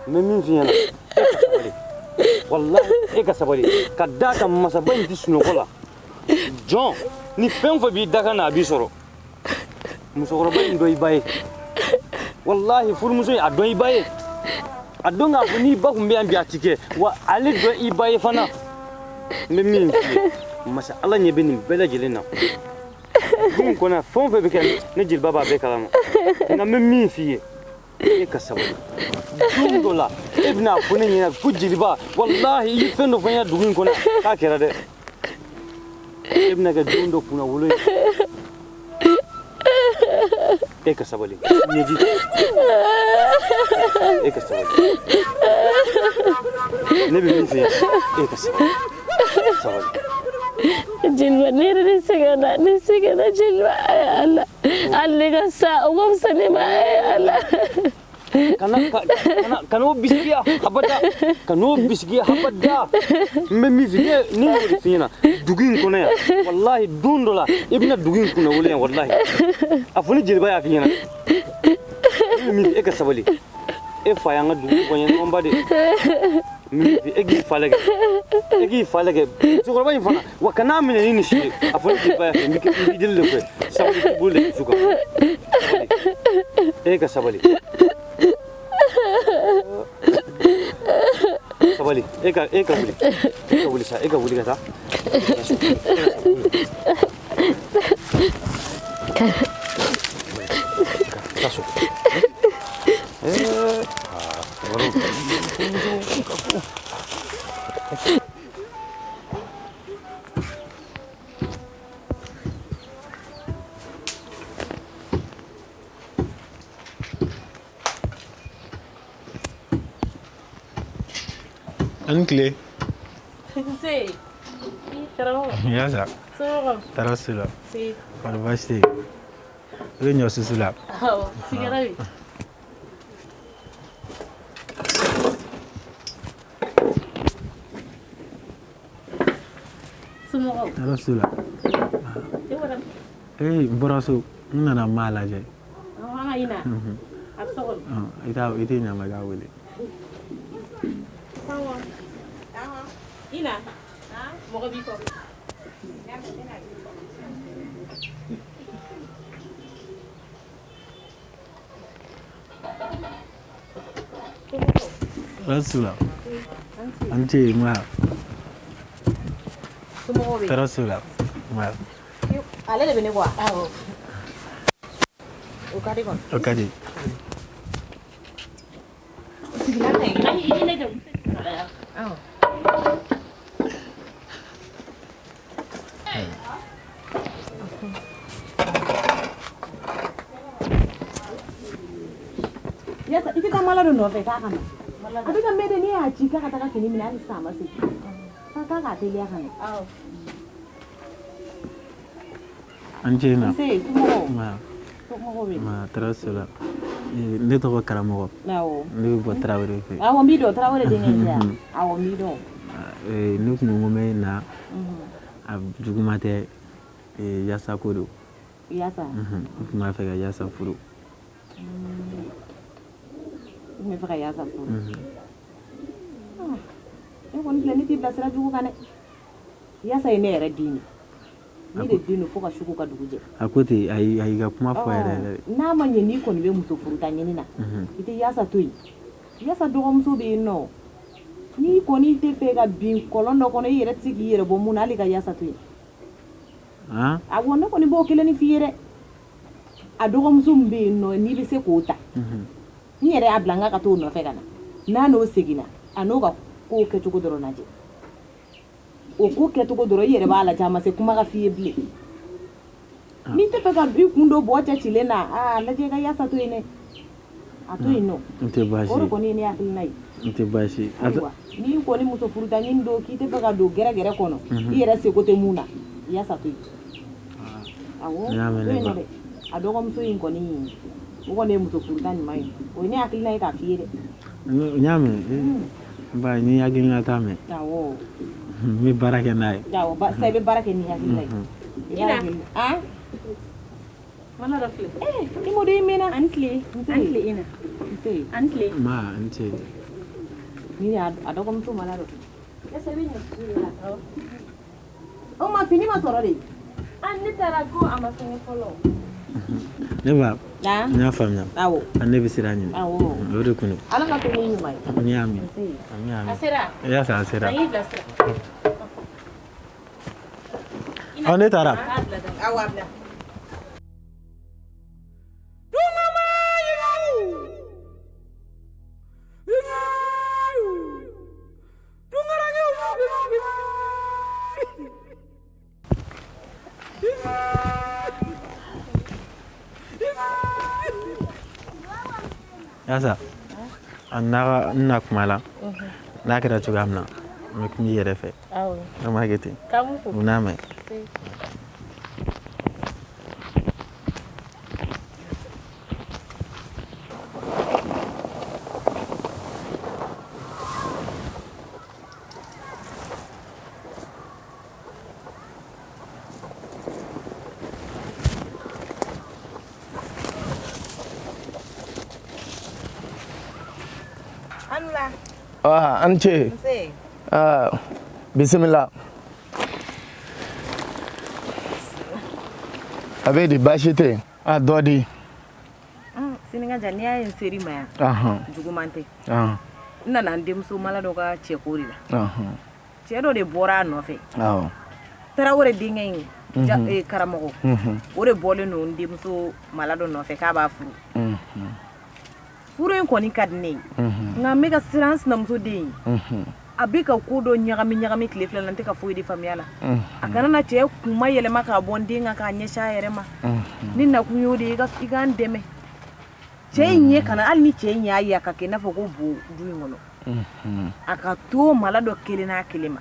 N bɛ min f'i ɲɛna, e ka sabali. Walahi e ka sabali. Ka d'a kan masaba in tɛ sunɔgɔ la. Jɔn, ni fɛn o fɛn b'i dakan na a b'i sɔrɔ. Musokɔrɔba in dɔn i ba ye. Walahi furumuso in a dɔn i ba ye. A dɔn k'a fɔ n'i ba tun bɛ yan bi a ti kɛ. Wa ale dɔn i ba ye fana. N bɛ min f'i ye, masa Ala ɲɛ bɛ nin bɛɛ lajɛlen na. Du in kɔnɔ fɛn o fɛn bɛ kɛ ne jeliba b'a bɛɛ kalama. Nka n bɛ min f'i ye, e ka sabali. Don dɔ la e bɛna fɔ ne ɲɛna ko jeliba walahi i ye fɛn dɔ fɔ n ɲɛna dugu in kɔnɔ k'a kɛra dɛ. E bɛna kɛ don dɔ kunnawolo ye. E ka sabali. Ɲɛji. E ka sabali. Ne bɛ min f'i ɲɛna, e ka sabali. Sabali.
Jeliba ne yɛrɛ de sɛgɛnna, ne sɛgɛnna jeliba. Ay Ala, hali ne ka sa o ka fisa ne ma. Ay Ala.
Kana o bisigiya habada, kana o bisigiya habada. N bɛ min f'i ye, ne y'o de f'i ɲɛna dugu in kɔnɔ yan. Walahi don dɔ la i bɛna dugu in kunna wolo yan walahi. A fɔ ni jeliba y'a f'i ɲɛna. Ne bɛ min f'i ye, e ka sabali. E fa y'an ka dugu kɔɲɛ ɲɔgɔnba de. N bɛ min f'i ye, e k'i fa lajɛ. E k'i fa lajɛ. Musokɔrɔba in fana, wa kan'a minɛ ni nin si ye. A fɔ ni jeliba y'a f'i ye, n b'i deli de koyi. Sabali k'i bolo da i dusu kan. Sabali. E ka sabali. Sabali, e ka wuli. E ka wuli sa, e ka wuli ka taa. Taa so.
Ani tile.
Nse. Karamɔgɔ.
Yasa.
Somɔgɔw.
Tɔɔrɔ si la.
Se.
Kɔri baasi tɛ yen. I bɛ ɲɔ susu la.
Awɔ, sigira bi. Somɔgɔw.
Tɔɔrɔ si la.
E bɔra?
Ee, n bɔra so. N nana maa lajɛ.
Awɔ, an ka ɲina. A bɛ so kɔnɔ.
I tɛ ɲa ma i k'a wele.
Ina, mɔgɔ b'i kɔ.
Tɔɔrɔ si la. An ce ma.
Somɔgɔw bɛ?
Tɔɔrɔ si la. Ma.
Ale de bɛ ne kɔ wa? Awɔ. O ka di kɔni.
O ka di.
Sigilan ka ɲi.
Ayi, i ni ne jɔ.
Awɔ. Yasa, i tɛ taa mala dɔ nɔfɛ k'a ka na. A bɛ ka mɛn dɛ, ne y'a ci k'a ka taga fini minɛ hali sisan a ma segin. K'a k'a teliya ka na.
An ce na.
Nse, somɔgɔw.
Ma.
Somɔgɔw bɛ?
Ma, tɔɔrɔ si la. Ne tɔgɔ Karamɔgɔ.
Awɔ.
Ne bɛ bɔ Tarawele fɛ.
Awɔ, n b'i dɔn, Tarawele denkɛ tɛ wa? Awɔ, n b'i dɔn.
Ne kun ko n bɛ na. A juguman tɛ, yasa ko don.
Yasa?
N tun b'a fɛ ka yasa furu.
I tun bɛ fɛ ka yasa furu? E kɔni filɛ, ne t'i bilasira jugu kan dɛ. Yasa ye ne yɛrɛ den de. Ne de den don fo ka su ko ka dugu jɛ.
A ko ten, a y'i ka kuma fɔ yɛrɛ yɛrɛ.
N'a ma ɲɛ n'i kɔni bɛ muso furuta ɲini na, i tɛ yasa to yen. Yasa dɔgɔmuso bɛ yen nɔ. N'i kɔni tɛ fɛ ka bin kɔlɔn dɔ kɔnɔ, i yɛrɛ tɛ se k'i yɛrɛ bɔ mun na, hali ka yasa to yen. Awɔ, ne kɔni b'o kelen f'i ye dɛ. A dɔgɔmuso min bɛ yen nɔ, n'i bɛ se k'o ta. N yɛrɛ y'a bila n ka t'o nɔfɛ ka na. N'a n'o seginna, a n'o ka ko kɛcogo dɔrɔn lajɛ. O ko kɛcogo dɔrɔn, i yɛrɛ b'a lajɛ, a ma se kuma ka f'i ye bilen. N'i tɛ fɛ ka i kun don bɔ cɛ cilen na, aa lajɛ i ka yasa to yen dɛ. A to yen nɔ.
N tɛ baasi ye.
O de kɔni ye ne hakilina ye.
N tɛ baasi ye.
Ayiwa, n'i kɔni muso furuta ɲini don k'i tɛ fɛ ka don gɛrɛgɛrɛ kɔnɔ, i yɛrɛ seko tɛ mun na, yasa to yen. Awɔ, to yen nɔ dɛ. A dɔgɔmuso in kɔni, o kɔni ye muso furuta ɲuman ye. O ye ne hakilina ye k'a f'i ye dɛ.
N y'a mɛn. Ba, n'i hakilina t'a mɛn.
Awɔ.
N bɛ baara kɛ n'a ye.
Awɔ, sisan i bɛ baara kɛ n'i hakilina ye.
Ina.
Ah?
Mana dɔ filɛ.
I m'o don i mɛnna.
An tile. An tile Ina.
Nse.
An tile.
Ma, n ce.
Ni y'a a dɔgɔmuso mala dɔ. Est-ce que i bɛ ɲɛ de la? O ma fini ma sɔrɔ de.
Ah, ne taara ko a ma fɛngɛ fɔlɔ.
Ne ba,
Ah.
n y'a faamuya.
Awɔ.
A ne bɛ sira ɲini.
Awɔ.
O de kun don.
Ala ka to ni ɲuman ye.
N y'a mɛn. Ami ami.
A sera.
I y'a sɔrɔ a sera.
A y'i bilasira.
Ɔ ne taara.
Awɔ, a bila.
Yasa, a n'a ka n na kuma la. N'a kɛra cogoya min na, n bɛ kuma i yɛrɛ fɛ.
Awɔ.
An b'a kɛ ten.
K'an b'u fo.
U n'a mɛn.
Anula.
Ah, an ce.
Nse.
Ah, bisimila. A bɛ di baasi tɛ yen? A dɔ di.
Sini ka jan n'i y'a ye n ser'i ma yan.
Ahan.
Juguman tɛ.
Ahan.
N nana n denmuso mala dɔ ka cɛko de la.
Ahan.
Cɛ dɔ de bɔra a nɔfɛ.
Awɔ.
Tarawele denkɛ in. Ja,
Mhm.
karamɔgɔ.
Mhm.
O de bɔlen don n denmuso mala dɔ nɔfɛ k'a b'a furu.
Mhm.
Furu in kɔni ka di ne ye.
Mhm.
Nka n bɛ ka siran n sinamuso den ye.
Mhm.
A bɛ ka ko dɔ ɲagami ɲagami tile fila la n tɛ ka foyi de faamuya la.
Mhm.
A kana na cɛ kunma yɛlɛma k'a bɔ n den kan k'a ɲɛsin a yɛrɛ ma.
Mhm.
Ni nakun y'o de ye i ka n dɛmɛ. Cɛ in ɲɛ kana hali ni cɛ in y'a ye a ka kɛ i n'a fɔ ko bo du in kɔnɔ.
Mhm.
A ka to mala dɔ kelen n'a kelen ma.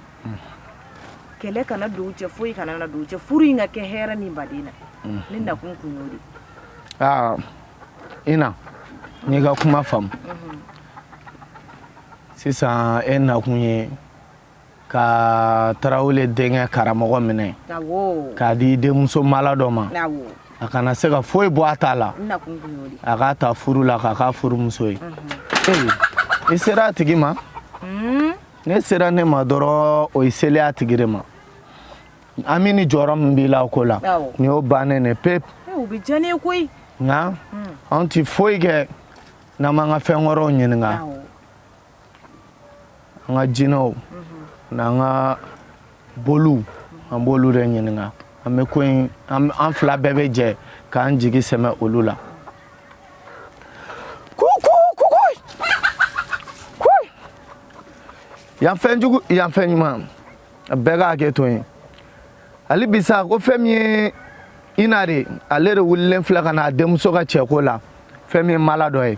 Kɛlɛ kana don u cɛ foyi kana na don u cɛ furu in ka kɛ hɛrɛ ni baden na. Ne nakun kun y'o de ye.
Ah, ina n y'i ka kuma faamu. Sisan e nakun ye ka Tarawele denkɛ karamɔgɔ minɛ
Awɔ.
k'a di i denmuso mala dɔ ma.
Awɔ.
A kana se ka foyi bɔ a ta la.
N nakun kun y'o de ye.
A k'a ta furu la k'a k'a furumuso ye. Ee, i sera a tigi ma? Ne sera ne ma dɔrɔn o ye seli a tigi de ma. Ami ni jɔyɔrɔ min b'i la o ko la,
Awɔ.
nin y'o bannen de pewu.
O bɛ diya ne ye koyi.
Nka anw ti foyi kɛ n'an m'an ka fɛn wɛrɛw ɲininka. An ka jinɛw n'an ka boliw an b'olu de ɲininka. An bɛ ko in an fila bɛɛ bɛ jɛ k'an jigi sɛmɛ olu la. Kuku kuku kuyi. Yan fɛn jugu yan fɛn ɲuman bɛɛ k'a hakɛ to yen. Hali bisa ko fɛn min ye Ina de ale de wulilen filɛ ka na a denmuso ka cɛko la fɛn min ye mala dɔ ye.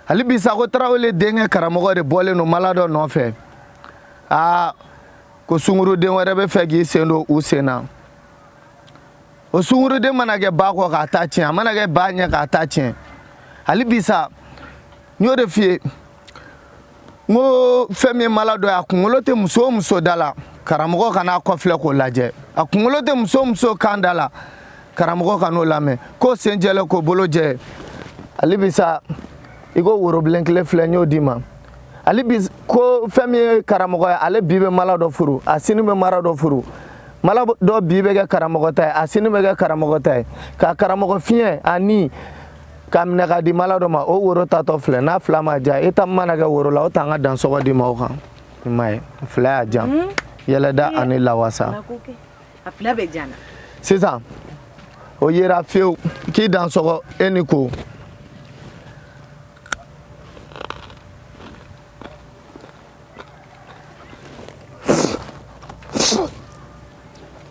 Hali bisa ko Tarawele denkɛ karamɔgɔ de bɔlen don mala dɔ nɔfɛ. Aa ko sunguruden wɛrɛ bɛ fɛ k'i sen don u sen na. O sunguruden mana kɛ ba kɔ k'a ta tiɲɛ a mana kɛ ba ɲɛ k'a ta tiɲɛ. Hali bisa n y'o de f'i ye n ko fɛn min ye mala dɔ ye a kunkolo tɛ muso o muso da la karamɔgɔ kana kɔfilɛ k'o lajɛ a kunkolo tɛ muso o muso kan da la karamɔgɔ kan'o lamɛn k'o sen jɛlen k'o bolo jɛ. Hali bisa i ko worobilen kelen filɛ n y'o d'i ma. Hali bi ko fɛn min ye karamɔgɔ ye ale bi bɛ mala dɔ furu a sini bɛ mara dɔ furu mala dɔ bi bɛ kɛ karamɔgɔ ta ye a sini bɛ kɛ karamɔgɔ ta ye ka karamɔgɔ fiɲɛ ani k'a minɛ k'a di mala dɔ ma o woro tatɔ filɛ n'a fila ma diya e ta mana kɛ woro la o t'an ka dansɔgɔ d'i ma o kan i m'a ye fila y'a jan yɛlɛda ani lawasa.
A fila bɛ diya n na.
Sisan o yera fiyewu k'i dansɔgɔ e ni ko.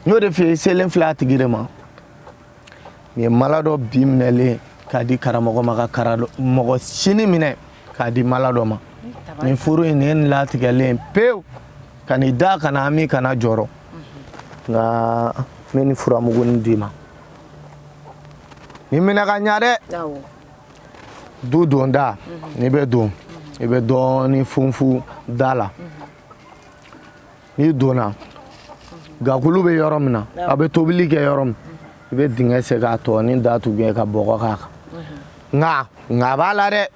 N y'o de f'i ye selen filɛ a tigi de ma. Nin ye mala dɔ bi minɛlen k'a di karamɔgɔ ma ka karamɔgɔ sini minɛ k'a di mala dɔ ma. Nin furu in nin ye nin latigɛlen pewu ka n'i da kana ami kana jɔrɔ. Nka n bɛ nin furamugu nin d'i ma. Nin minɛ ka ɲa dɛ. Du donda n'i bɛ don i bɛ dɔɔnin funfun da la. N'i donna gakulu bɛ yɔrɔ min na a bɛ tobili kɛ yɔrɔ min i bɛ dingɛ sen k'a tɔɔni datugu ka bɔgɔ k'a kan. Nka a b'a la dɛ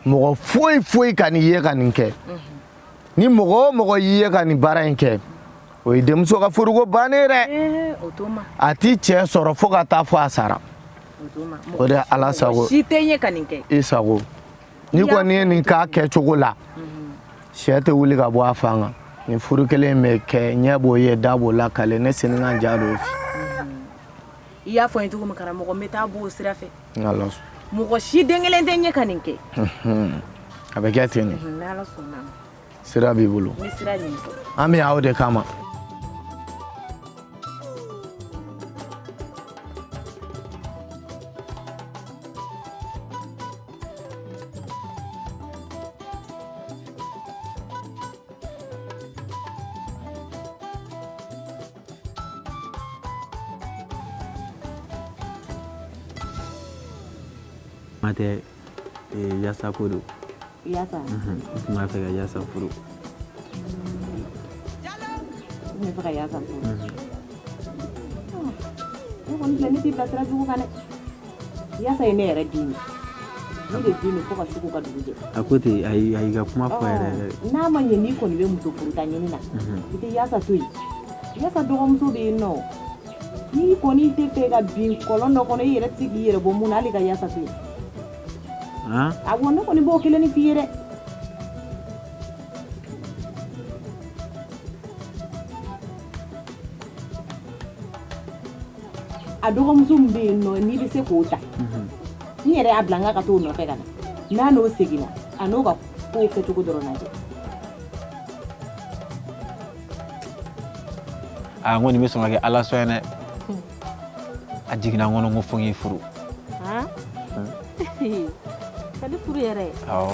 mɔgɔ foyi foyi ka n'i ye ka nin kɛ. Ni mɔgɔ o mɔgɔ y'i ye ka nin baara in kɛ, o ye denmuso ka furuko bannen dɛ.
O t'o ma.
A t'i cɛ sɔrɔ fo ka taa fɔ a sara.
O t'o ma.
O de ye Ala sago.
Mɔgɔ si tɛ n ye ka nin kɛ.
I sago. N'i kɔni ye nin k'a kɛcogo la, sɛ tɛ wuli ka bɔ a fan kan. Nin furu kelen in bɛ kɛ, ɲɛ b'o ye, da b'o lakale, ne Sinikan ja d'o fi.
I y'a fɔ n ye cogo min karamɔgɔ, n bɛ taa b'o sira fɛ.
N'Ala
Mɔgɔ si den kelen tɛ n ye ka nin kɛ.
sɔnna. A bɛ kɛ ten de.
N'Ala sɔnna a ma.
Sira b'i bolo.
N bɛ sira ɲini fɔlɔ.
An bɛ yan o de kama.
Kuma tɛ yasa ko don.
Yasa?
N tun b'a fɛ ka Yasa furu.
I tun bɛ fɛ ka Yasa furu? Ne kɔni filɛ, ne t'i bila sira jugu kan dɛ. Yasa ye ne yɛrɛ den ye. Ne de den don fo ka su ko ka dugu jɛ.
A ko ten, a y'i ka kuma fɔ yɛrɛ yɛrɛ.
N'a ma ɲɛ n'i kɔni bɛ muso furuta ɲini na, i tɛ Yasa to yen. Yasa dɔgɔmuso bɛ yen nɔ. N'i kɔni tɛ fɛ ka bin kɔlɔn dɔ kɔnɔ, i yɛrɛ tɛ se k'i yɛrɛ bɔ mun na, hali ka Yasa to yen. Awɔ, ne kɔni b'o kelen ni f'i ye dɛ. A dɔgɔmuso min bɛ yen nɔ, n'i bɛ se k'o ta, n yɛrɛ y'a bila n ka t'o nɔfɛ ka na. N'a n'o seginna, a n'o ka kow kɛcogo dɔrɔn lajɛ.
Aa, n ko nin bɛ sɔn ka kɛ Ala sɔn ye dɛ. A jiginna n kɔnɔ ko fo n k'i furu.
Ka di furu yɛrɛ ye.
Awɔ.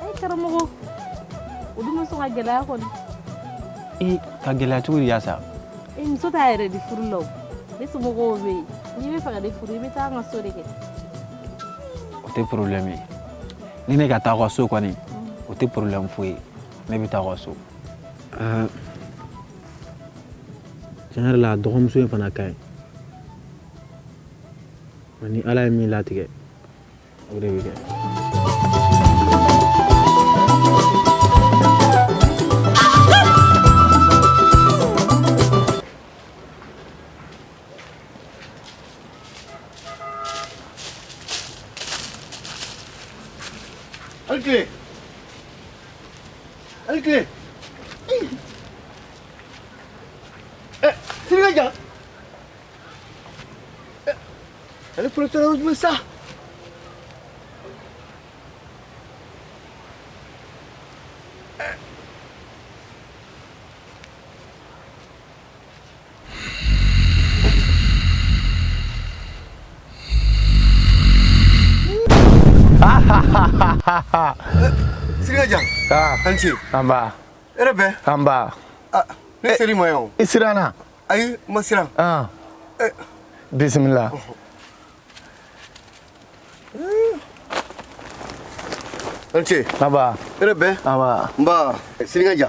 Ee karamɔgɔ, o dun bɛ sɔn ka gɛlɛya kɔni.
Ee, ka gɛlɛya cogo di Yasa?
Ee, muso t'a yɛrɛ di furu la o. Ne somɔgɔw bɛ yen. N'i bɛ fɛ ka ne furu, i bɛ taa an ka so de kɛ.
O tɛ problème ye. Ni ne ka taa aw ka so kɔni, o tɛ problème foyi ye. Ne bɛ taa aw ka so. Tiɲɛ yɛrɛ la, a dɔgɔmuso in fana ka ɲi. Ni Ala ye min latigɛ, o de bɛ kɛ.
Ali tile. Ali tile. Sinikan ja. Ale fɔlɔ taara yɔrɔ jumɛn sa? Sinikan ja. An ce.
Anba.
Hɛrɛ bɛ?
Anba.
Ne ser'i ma yan o.
I siranna?
Ayi, n ma siran.
Bisimila.
An ce.
Anba.
Hɛrɛ bɛ?
Anba.
Nba. Sinikan ja.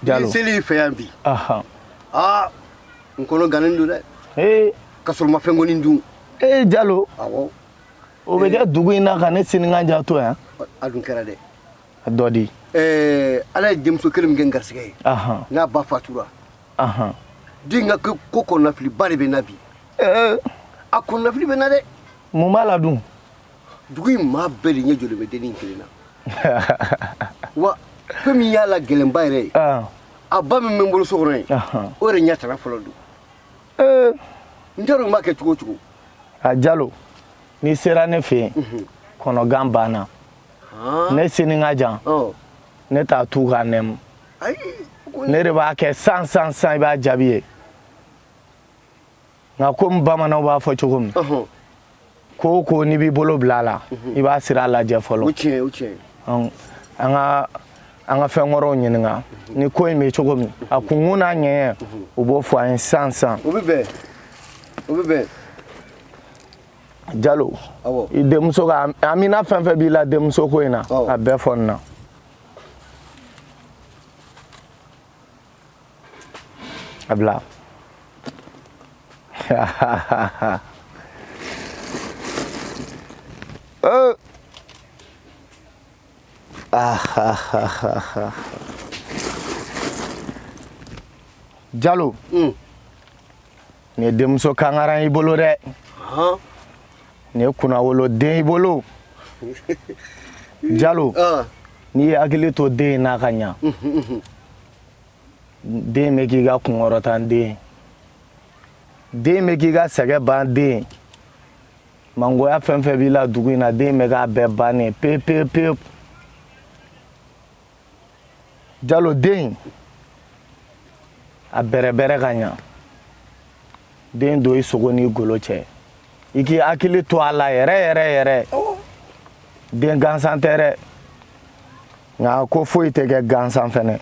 Jalo.
Ni seli fɛ yan bi. Aa, n kɔnɔ gannen don dɛ. Ka sɔrɔ n ma fɛn kɔni dun.
Ee Jalo.
Awɔ.
O bɛ kɛ dugu in na ka ne Sinikan ja to yan.
A dun kɛra dɛ.
A dɔ di.
Ala ye denmuso kelen min kɛ n garisɛgɛ ye. N'a ba fatura. Den ka ko kɔnɔnafiliba de bɛ n na bi. A kɔnɔnafili bɛ n na dɛ.
Mun b'a la dun?
Dugu in maa bɛɛ de ɲɛ jɔlen bɛ dennin kelen na. Wa fɛn min y'a la gɛlɛnba yɛrɛ ye. A ba min bɛ n bolo so kɔnɔ yen. O yɛrɛ ɲɛ tana fɔlɔ don. N t'a dɔn n b'a kɛ cogo o cogo.
A Jalo, n'i sera ne fɛ yen, kɔnɔgan banna. Ne Sinikan jan, ne t'a tu k'a nɛmu. Ne de b'a kɛ san san san, i b'a jaabi ye. Nka komi bamananw b'a fɔ cogo min, ko o ko n'i b'i bolo bila a la, i b'a sira lajɛ fɔlɔ.
O tiɲɛ, o tiɲɛ.
An ka fɛn kɔrɔw ɲininka ni ko in bɛ cogo min, a kunkun n'a ɲɛɲɛ, u b'o fɔ an ye san san.
O bɛ bɛn, o bɛ bɛn.
Jalo, i denmuso ka amina fɛn fɛn b'i la denmuso ko in na, a bɛɛ fɔ n na. A bila. Ah. Jalo. Nin ye denmuso kangaran y'i bolo dɛ. Nin ye kunnawoloden y'i bolo. Jalo. N'i ye hakili to den in n'a ka ɲa. Den bɛ k'i ka kunkɔrɔtan den. Den bɛ k'i ka sɛgɛn ban den. Mangoya fɛn fɛn b'i la dugu in na den bɛ k'a bɛɛ bannen pewu pewu pewu. Jalo den a bɛrɛbɛrɛ ka ɲa. Den don i sogo n'i golo cɛ. I k'i hakili to a la yɛrɛ yɛrɛ yɛrɛ. Den gansan tɛ dɛ. Nka ko foyi tɛ kɛ gansan fɛnɛ.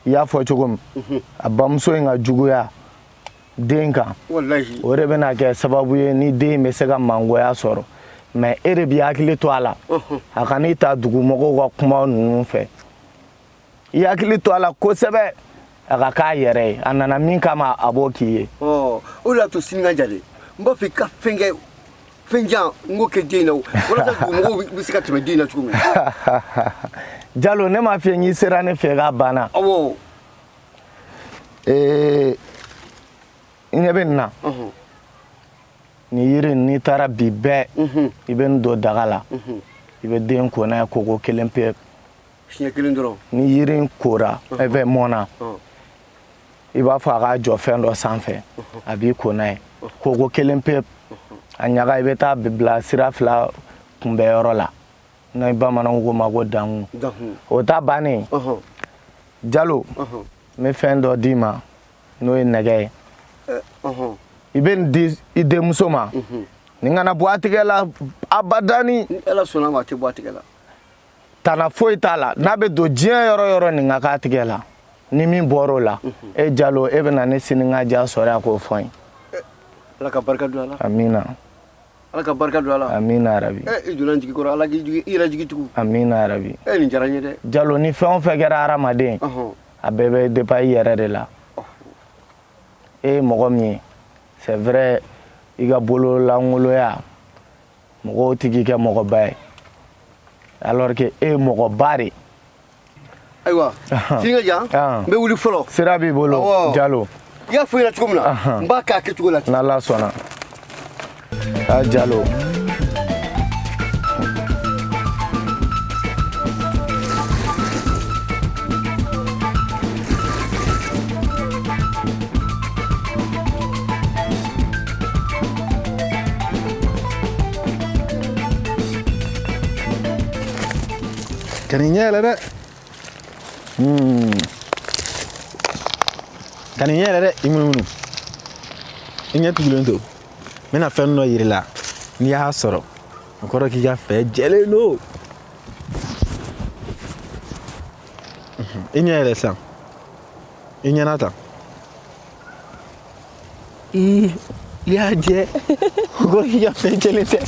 I y'a fɔ cogo min, a bamuso in ka juguya den kan, o de bɛna kɛ sababu ye ni den bɛ se ka mangoya sɔrɔ. Mais e de b'i hakili to a la, a kan'i ta dugumɔgɔw ka kuma ninnu fɛ. I hakili to a la kosɛbɛ, a ka k'a yɛrɛ ye. A nana min kama a b'o k'i ye.
O de y'a to sini ka ja dɛ, n b'a fɛ i ka fɛn kɛ, fɛn jan n k'o kɛ den in na walasa dugumɔgɔw bɛ se ka tɛmɛ den in na cogo min.
Jalo, ne m'a f'i ye n'i sera ne fɛ k'a banna.
Awɔ.
I ɲɛ bɛ nin na. Nin yiri in, n'i taara bi bɛɛ, i bɛ nin don daga la. I bɛ den ko n'a ye koko kelen pe.
Siɲɛ kelen dɔrɔn.
Ni yiri in kora, fɛn mɔnna, i b'a fɔ a k'a jɔ fɛn dɔ sanfɛ, a b'i ko n'a ye. Koko kelen pe. A ɲaga i bɛ taa bila sira fila kunbɛyɔrɔ la. N'a bamananw ko ma ko dankun. O ta bannen. Jalo, n bɛ fɛn dɔ d'i ma n'o ye nɛgɛ ye. I bɛ nin di i denmuso ma. Nin kana bɔ a tigɛ la abadani.
Ni Ala sɔnna ma, a tɛ bɔ a tigɛ la.
Tana foyi t'a la. N'a bɛ don diɲɛ yɔrɔ yɔrɔ nin ka k'a tigɛ la. Ni min bɔr'o la, e Jalo, e bɛ na ne sinikan sɔrɔ yan k'o fɔ n ye.
Ala ka barika don a la.
Amina.
Ala ka barika don a la.
Amina yarabi.
I donna n jigi kɔrɔ, Ala k'i yɛrɛ jigi tugu.
Amina yarabi.
Nin diyara n ye dɛ.
Jalo, ni fɛn o fɛn kɛra hadamaden, a bɛɛ bɛ dépend i yɛrɛ de la. E ye mɔgɔ min ye, c'est vrai, i ka bololankoloya mɔgɔw ti k'i kɛ mɔgɔba ye, alors que e ye mɔgɔba de.
Ayiwa, sini ka jan, n bɛ wuli fɔlɔ.
Sira b'i bolo, Jalo.
I y'a fɔ i ɲɛna cogo min na, n b'a kɛ a kɛcogo la.
N'Ala sɔnna. Ah, Jalo. Ka nin ɲɛ yɛlɛ dɛ. Ka nin ɲɛ yɛlɛ dɛ, i munumunu. I ɲɛ tugulen to. N bɛna fɛn dɔ yir'i la. N'i y'a sɔrɔ, o kɔrɔ k'i ka fɛ jɛlen don. I ɲɛ yɛlɛ sisan. I ɲɛna ta. I y'a jɛ. O kɔrɔ k'i ka fɛn jɛlen tɛ.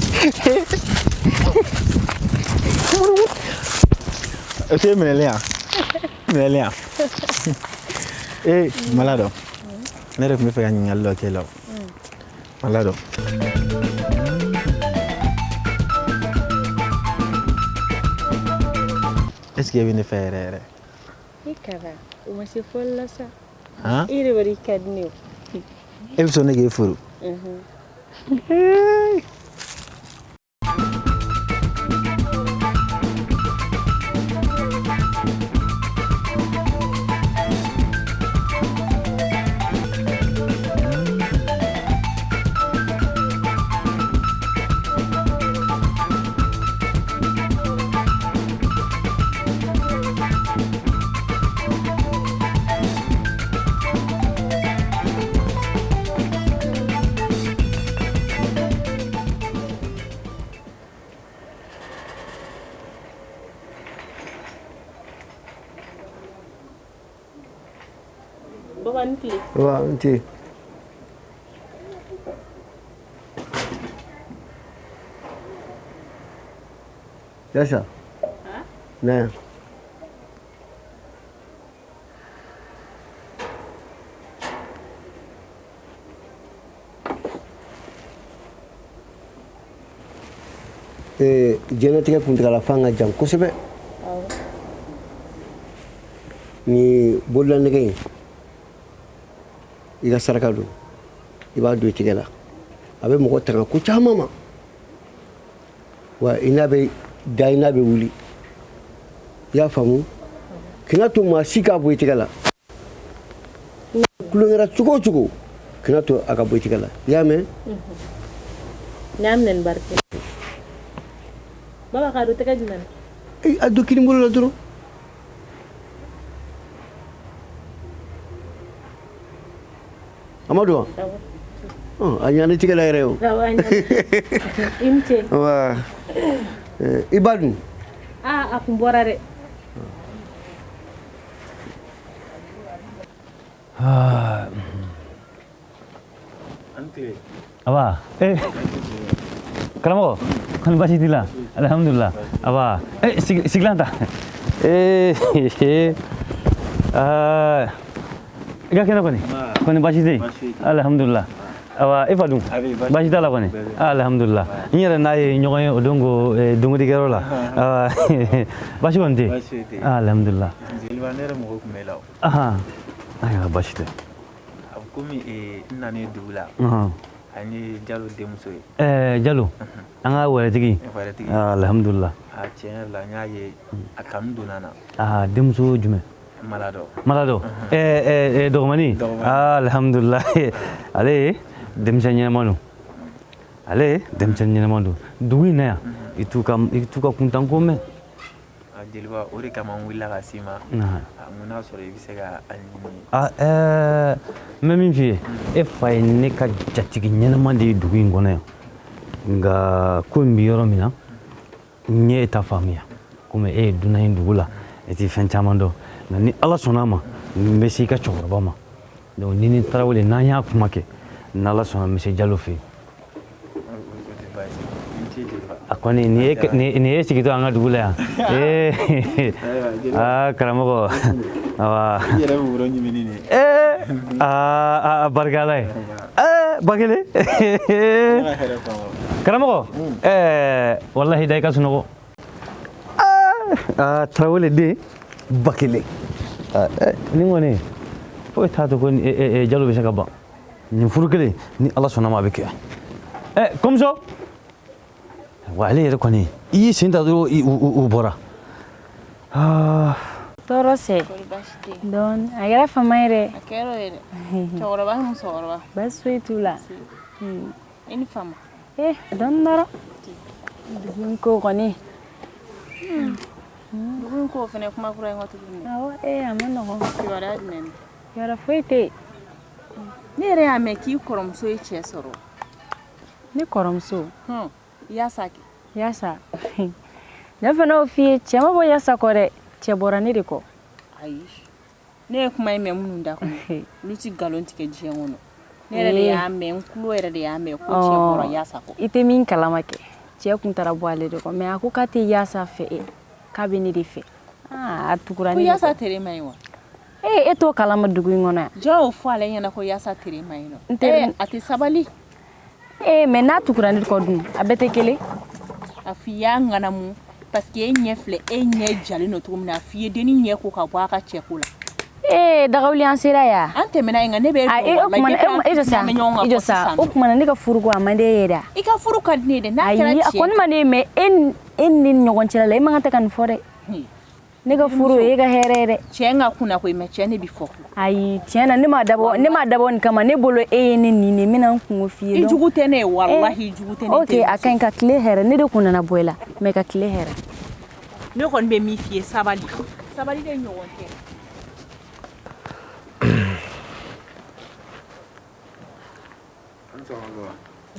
O tɛ minɛlen yan. Minɛlen yan. Ee, Maladɔ. Ne yɛrɛ tun bɛ fɛ ka ɲininkali dɔ k'e la o. Maladɔ. Est ce que e bɛ ne fɛ yɛrɛ yɛrɛ?
I kara, o ma se fɔli la sa.
Han?
I yɛrɛ b'a dɔn i ka di ne ye.
E bɛ sɔn ne k'e furu?
Baba ni tile.
Wa n ce. Yasa. Na yan. Diɲɛlatigɛ kuntaala fan ka jan kosɛbɛ. Ni bololanɛgɛ in, i ka saraka don, i b'a don i tigɛ la, a bɛ mɔgɔ tanga ko caman ma. Wa i n'a bɛ da, i n'a bɛ wuli, i y'a faamu? Kana to maa si k'a bɔ i tigɛ la. Tulonkɛra cogo o cogo, kana to a ka bɔ i tigɛ la, i y'a mɛn?
N y'a minɛ ni barika. Baba, k'a don tɛgɛ jumɛn na?
A don kini bolo la dɔrɔn. A ma don wa? A ɲana i tigɛ la yɛrɛ o.
I ni ce.
Wa i ba dun?
Aa, a kun bɔra dɛ.
Aba, eh, karamɔgɔ, kɔni baasi t'i la? Alhamdulillah. Aba, eh, sigilan ta. Eh, ah, i ka kɛnɛ kɔni? Kɔni baasi tɛ yen? Alhamdulillah. Aba, e fa dun? Baasi t'a la kɔni? Alhamdulillah. N yɛrɛ n'a ye ɲɔgɔn ye o don ko dengundikɛyɔrɔ la. Aba, baasi kɔni tɛ yen? Alhamdulillah.
Jeliba, ne yɛrɛ mɔgɔ tun b'e la o.
Ahan, ayiwa, baasi tɛ.
A bɛ komi n nanen dugu la. An ye Jalo denmuso ye.
Ɛɛ, Jalo, an ka wɛrɛtigi.
Wɛrɛtigi.
Alhamdulillah.
A tiɲɛ yɛrɛ la, n y'a ye a kanu donna n na.
Aa, denmuso jumɛn?
Maladɔ.
Maladɔ. Ɛɛ, dɔgɔmani. Alhamdulillah. Ale ye denmisɛn ɲɛnama don. Ale ye denmisɛn ɲɛnama don. Dugu in na yan, i t'u ka kuntanko mɛn.
Jeliba, o de kama n wulila ka s'i ma. Mun n'a sɔrɔ i bɛ se ka a ɲini.
Ɛɛ, n bɛ min f'i ye, e fa ye ne ka jatigi ɲɛnama de ye dugu in kɔnɔ yan. Nka ko in bɛ yɔrɔ min na, n ye e ta faamuya. Komi e ye dunan ye dugu la, e tɛ fɛn caman dɔn. Nka ni Ala sɔnna a ma, n bɛ se i ka cɛkɔrɔba ma. Donc ni ni Tarawele n'an y'a kuma kɛ, n'Ala sɔnna, n bɛ se Jalo fɛ yen. A kɔni nin ye sigitɔ an ka dugu la yan. Ee, aa, karamɔgɔ, awa.
I yɛrɛ bɛ woro ɲimini nin ye.
Ee, aa, a barika Ala ye. Ee, Bakele. Karamɔgɔ, ɛɛ, walahi da i ka sunɔgɔ. Aa, Tarawele den Bakele. Nin kɔni foyi t'a to ko Jalo bɛ se ka ban. Nin furu kelen, ni Ala sɔnna ma, a bɛ kɛ. Ɛ, kɔmuso, wa ale yɛrɛ kɔni, i y'i sen ta dɔrɔn, u bɔra.
Tɔɔrɔ sɛ dɔɔni, a kɛra fama ye dɛ.
A kɛra o ye dɛ. Cɛkɔrɔba ni musokɔrɔba.
Baasi foyi t'u la.
I ni fama.
Eh, dɔɔni dɔrɔn. Dugu in ko kɔni.
Dugu in ko fana kuma kura ye kɔ tuguni.
Awɔ, ee, a ma nɔgɔn.
Kibaruya jumɛn?
Kibaruya foyi tɛ yen.
Ne yɛrɛ y'a mɛn k'i kɔrɔmuso ye cɛ sɔrɔ.
Ne kɔrɔmuso?
Yasa kɛ.
Yasa. Ne fana y'o f'i ye, cɛ ma bɔ Yasa kɔ dɛ, cɛ bɔra ne de kɔ.
Ayi, ne ye kuma in mɛn minnu da kɔnɔ, olu ti nkalon tigɛ diɲɛ kɔnɔ. Ne yɛrɛ de y'a mɛn, n tulo yɛrɛ de y'a mɛn ko cɛ bɔra Yasa kɔ.
I tɛ min kalama kɛ, cɛ kun taara bɔ ale de kɔ, mais a ko k'a tɛ Yasa fɛ, k'a bɛ ne de fɛ. A tugura ne de kɔ.
Ko Yasa tere man ɲi wa?
Ee, e t'o kalama dugu in kɔnɔ yan.
Jɔn y'o fɔ ale ɲɛna ko Yasa tere man ɲi nɔ?
N teri.
A tɛ sabali.
Ee, mais n'a tugura ne kɔ dun, a bɛɛ tɛ kelen.
A f'i y'a ŋanamu parce que e ɲɛ filɛ, e ɲɛ jalen don cogo min na, a f'i ye denni ɲɛ ko ka bɔ a ka cɛ ko la.
Ee, dagawuli, an sera yan.
An tɛmɛna yen, nka ne bɛ
e dɔn walayi. E jɔ sa, i jɔ sa, o tuma na ne ka furuko a man di e ye dɛ.
I ka furu ka di ne ye dɛ, n'a kɛra
Ayi, a
cɛ.
kɔni man di e ye, mais e ni ne ɲɔgɔn cɛla la, e man kan tɛ ka nin fɔ dɛ. Ne ka furu e ka hɛrɛ ye dɛ.
Cɛ ka kunna koyi, mais cɛ ne bi fɔ.
Ayi, tiɲɛ na, ne m'a dabɔ nin kama. Ne bolo e ye ne nin de, n bɛna n kungo f'i ye.
I jugu tɛ ne ye, walahi, i jugu tɛ ne.
Ok, a ka ɲi, ka tile hɛrɛ. Ne de kun nana bɔ i la, mais ka tile hɛrɛ.
Ne kɔni bɛ min f'i ye, sabali. Sabali de ɲɔgɔn tɛ.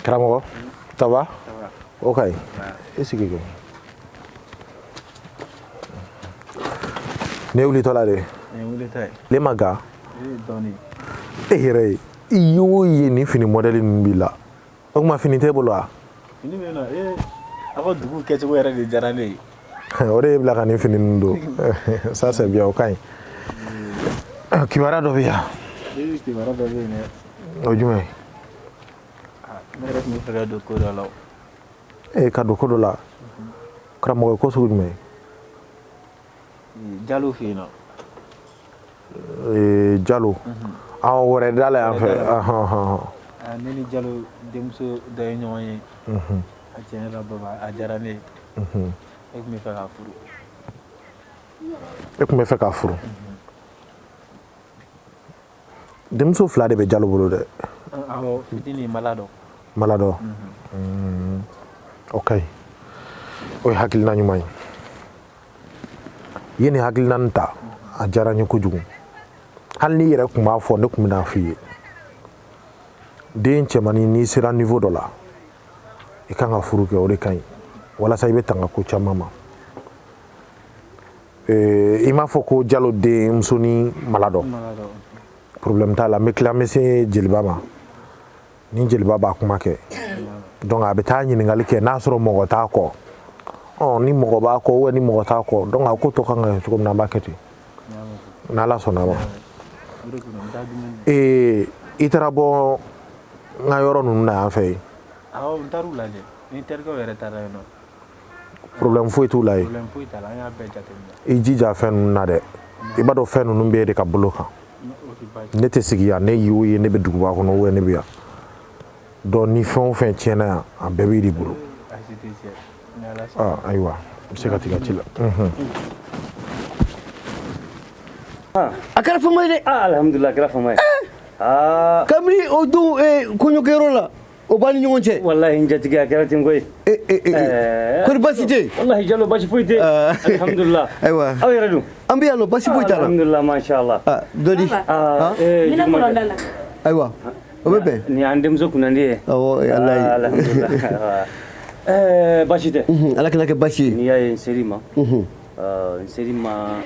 Karamɔgɔ, ça va? O ka ɲi, i sigi kɛ. Ne wulitɔ la de. Ne ma ga e yɛrɛ ye, i y'o ye nin fini mɔdɛli ninnu b'i la, o tuma fini t'e bolo wa?
Fini bɛ yen nɔ. Ee, aw ka dugu kɛcogo yɛrɛ de diyara ne ye.
O de ye bila ka nin fini ninnu don. Ça c'est bien, o ka ɲi. Kibaruya dɔ bɛ yan.
Kibaruya dɔ bɛ yen dɛ.
O jumɛn?
Ne yɛrɛ tun bɛ fɛ ka don ko dɔ la.
E ka don ko dɔ la? Karamɔgɔ, ko sugu jumɛn?
Jalo fɛ yen nɔ.
Jalo, awɔ, wɛrɛ da la yan fɛ.
Ne ni Jalo denmuso dɔ ye ɲɔgɔn ye. A tiɲɛ yɛrɛ la baba, a diyara ne ye. E tun bɛ fɛ k'a furu.
E tun bɛ fɛ k'a furu? Denmuso fila de bɛ Jalo bolo dɛ.
Awɔ, fitinin Maladɔ.
Maladɔ, o ka ɲi, o ye hakilina ɲuman ye. I ye nin hakilina nin ta, a diyara n ye kojugu. Hali n'i yɛrɛ tun b'a fɔ, ne tun bɛna f'i ye, den cɛmannin, n'i sera niveau dɔ la, i kan ka furu kɛ, o de ka ɲi walasa i bɛ tanga ko caman ma. I m'a fɔ ko Jalo den muso ni Maladɔ, problème t'a la. N bɛ tila, n bɛ se jeliba ma. Ni jeliba b'a kuma kɛ, donc a bɛ taa ɲininkali kɛ n'a sɔrɔ mɔgɔ t'a kɔ. Ɔ, ni mɔgɔ b'a kɔ ou ni mɔgɔ t'a kɔ, donc a ko tɔ kan ka kɛ cogo min na, an b'a kɛ ten n'Ala sɔnna ma. I taara bɔ n ka yɔrɔ ninnu na yan fɛ yen?
Awɔ, n taar'u lajɛ, ni terikɛw yɛrɛ taara yen nɔ.
Problème foyi t'u la yen?
Problème foyi t'a la, an y'a bɛɛ jateminɛ.
I jija fɛn ninnu na dɛ, i b'a dɔn fɛn ninnu bɛ e de ka bolo kan. Ne tɛ sigi yan, ne y'o ye, ne bɛ duguba kɔnɔ ou ne bɛ yan. Donc ni fɛn o fɛn tiɲɛna yan, a bɛɛ b'i de bolo. Ayiwa, i bɛ se ka t'i ka ci la.
A kɛra fama ye dɛ.
Alhamdulilah, a kɛra fama ye.
Kabini o don kɔɲɔkɛyɔrɔ la, o b'an ni ɲɔgɔn cɛ.
Walahi n jatigi, a kɛra ten koyi.
Kɔri baasi tɛ yen?
Walahi Jalo, baasi foyi tɛ yen. Alhamdulilah.
Ayiwa.
Aw yɛrɛ dun?
An bɛ yan nɔ, baasi foyi t'a la.
Alhamdulilah, masha Allah.
Dɔ di. Ayiwa, o bɛ bɛn.
Nin y'an denmuso kunnandi ye.
Awɔ, alayi.
Alhamdulilah. Baasi tɛ.
Ala kana kɛ baasi ye.
N'i y'a ye n ser'i ma, n ser'i ma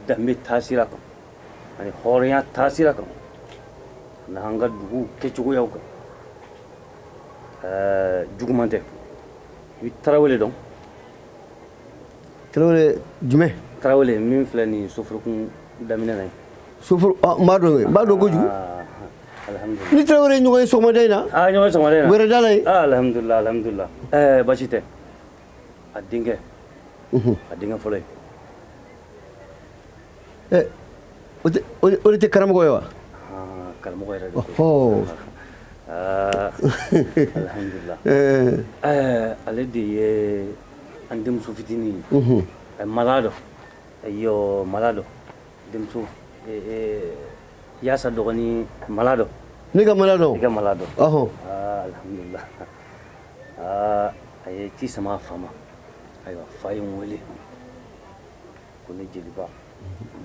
danbe taasira kan ani hɔrɔnya taasira kan n'an ka dugu kɛcogoyaw kan. Juguman tɛ. I bɛ Tarawele dɔn?
Tarawele jumɛn?
Tarawele min filɛ nin soforokun daminɛ na ye.
Soforo, n b'a dɔn, n b'a dɔn kojugu.
Alhamdulilah.
Ni Tarawele ye ɲɔgɔn ye sɔgɔmada in na.
Ɲɔgɔn ye sɔgɔmada in na.
Wɛrɛ da la yen.
Alhamdulilah, alhamdulilah. Baasi tɛ. A denkɛ. A denkɛ fɔlɔ ye.
O de tɛ karamɔgɔ ye wa?
Karamɔgɔ yɛrɛ de ko.
Ɔhɔ.
Alhamdulilah. Ale de ye an denmuso fitinin ye. Maladɔ. Ayo, Maladɔ. Denmuso Yaasa dɔgɔnin Maladɔ.
Ne ka Maladɔ?
I ka Maladɔ.
Ɔhɔn.
Alhamdulilah. A ye ci sama a fa ma. Ayiwa, fa ye n wele. Ko ne jeliba,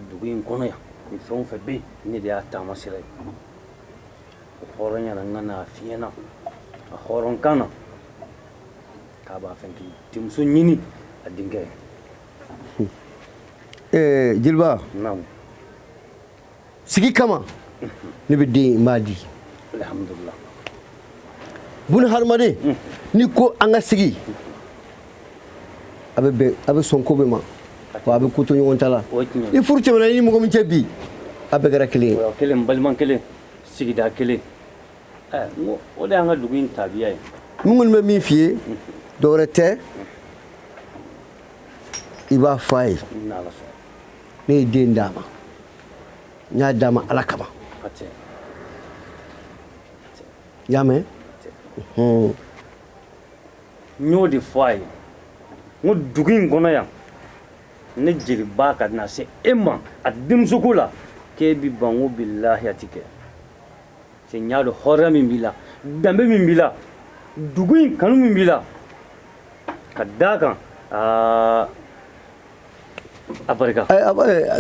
dugu in kɔnɔ yan, ni fɛn o fɛn bɛ yen, ne de y'a taama sira ye. O hɔrɔnya la, n ka n'a f'i ɲɛna a hɔrɔnkan na k'a b'a fɛ k'i denmuso ɲini a denkɛ
ye. Jeliba.
Naamu.
Sigi kama ne bɛ den n b'a di.
Alhamdulilah.
Buna hadamaden, n'i ko an ka sigi, a bɛ bɛn, a bɛ sɔn ko bɛɛ ma, wa a bɛ ko to ɲɔgɔn ta la. I furu tɛmɛna i ni mɔgɔ min cɛ bi, a bɛɛ kɛra kelen ye.
Kelen, balima kelen, sigida kelen. N ko o de y'an ka dugu in tabiya ye.
N kɔni bɛ min f'i ye, dɔwɛrɛ tɛ, i b'a fɔ a ye. Ne ye den d'a ma, n y'a d'a ma Ala kama. I y'a mɛn?
N y'o de fɔ a ye, n ko dugu in kɔnɔ yan, ne jeliba ka na se e ma a denmusoko la, k'e bi ban ko bilahi a ti kɛ. Cɛ, n y'a dɔn hɔrɔnya min b'i la, danbe min b'i la, dugu in kanu min b'i la, ka d'a kan a barika.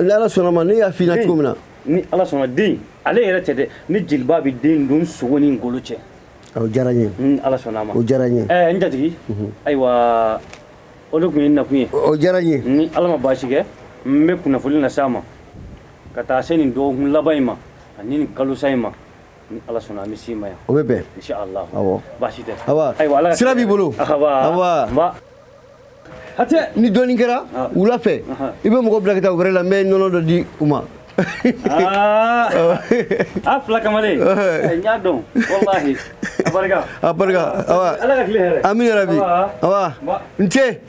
Ni Ala sɔnna ma, ne y'a f'i ɲɛna cogo min na.
Ni Ala sɔnna, den ale yɛrɛ tɛ dɛ, ne jeliba bɛ den don sogo ni ngolo cɛ.
O diyara n ye.
Ni Ala sɔnna a ma.
O diyara n ye.
N jatigi, ayiwa, o de tun ye n nakun ye.
O diyara n ye.
Ni Ala ma baasi kɛ, n bɛ kunnafoni lase a ma ka taa se nin dɔgɔkun laban in ma ani nin kalosa in ma. Ni Ala sɔnna, an bɛ s'i ma yan.
O bɛ bɛn.
Inshallah.
Awɔ.
Baasi tɛ.
Awa.
Ayiwa, Ala ka
sira b'i bolo.
Awa.
Awa.
Hatɛ.
Ni dɔɔnin kɛra wula fɛ, i bɛ mɔgɔ bila ka taa wɛrɛ la, n bɛ nɔnɔ dɔ di u ma.
A fila kamalen, n y'a dɔn walahi. A barika.
A barika. Awa.
Ala ka tile hɛrɛ.
Amin yarabi. Awa. N ce.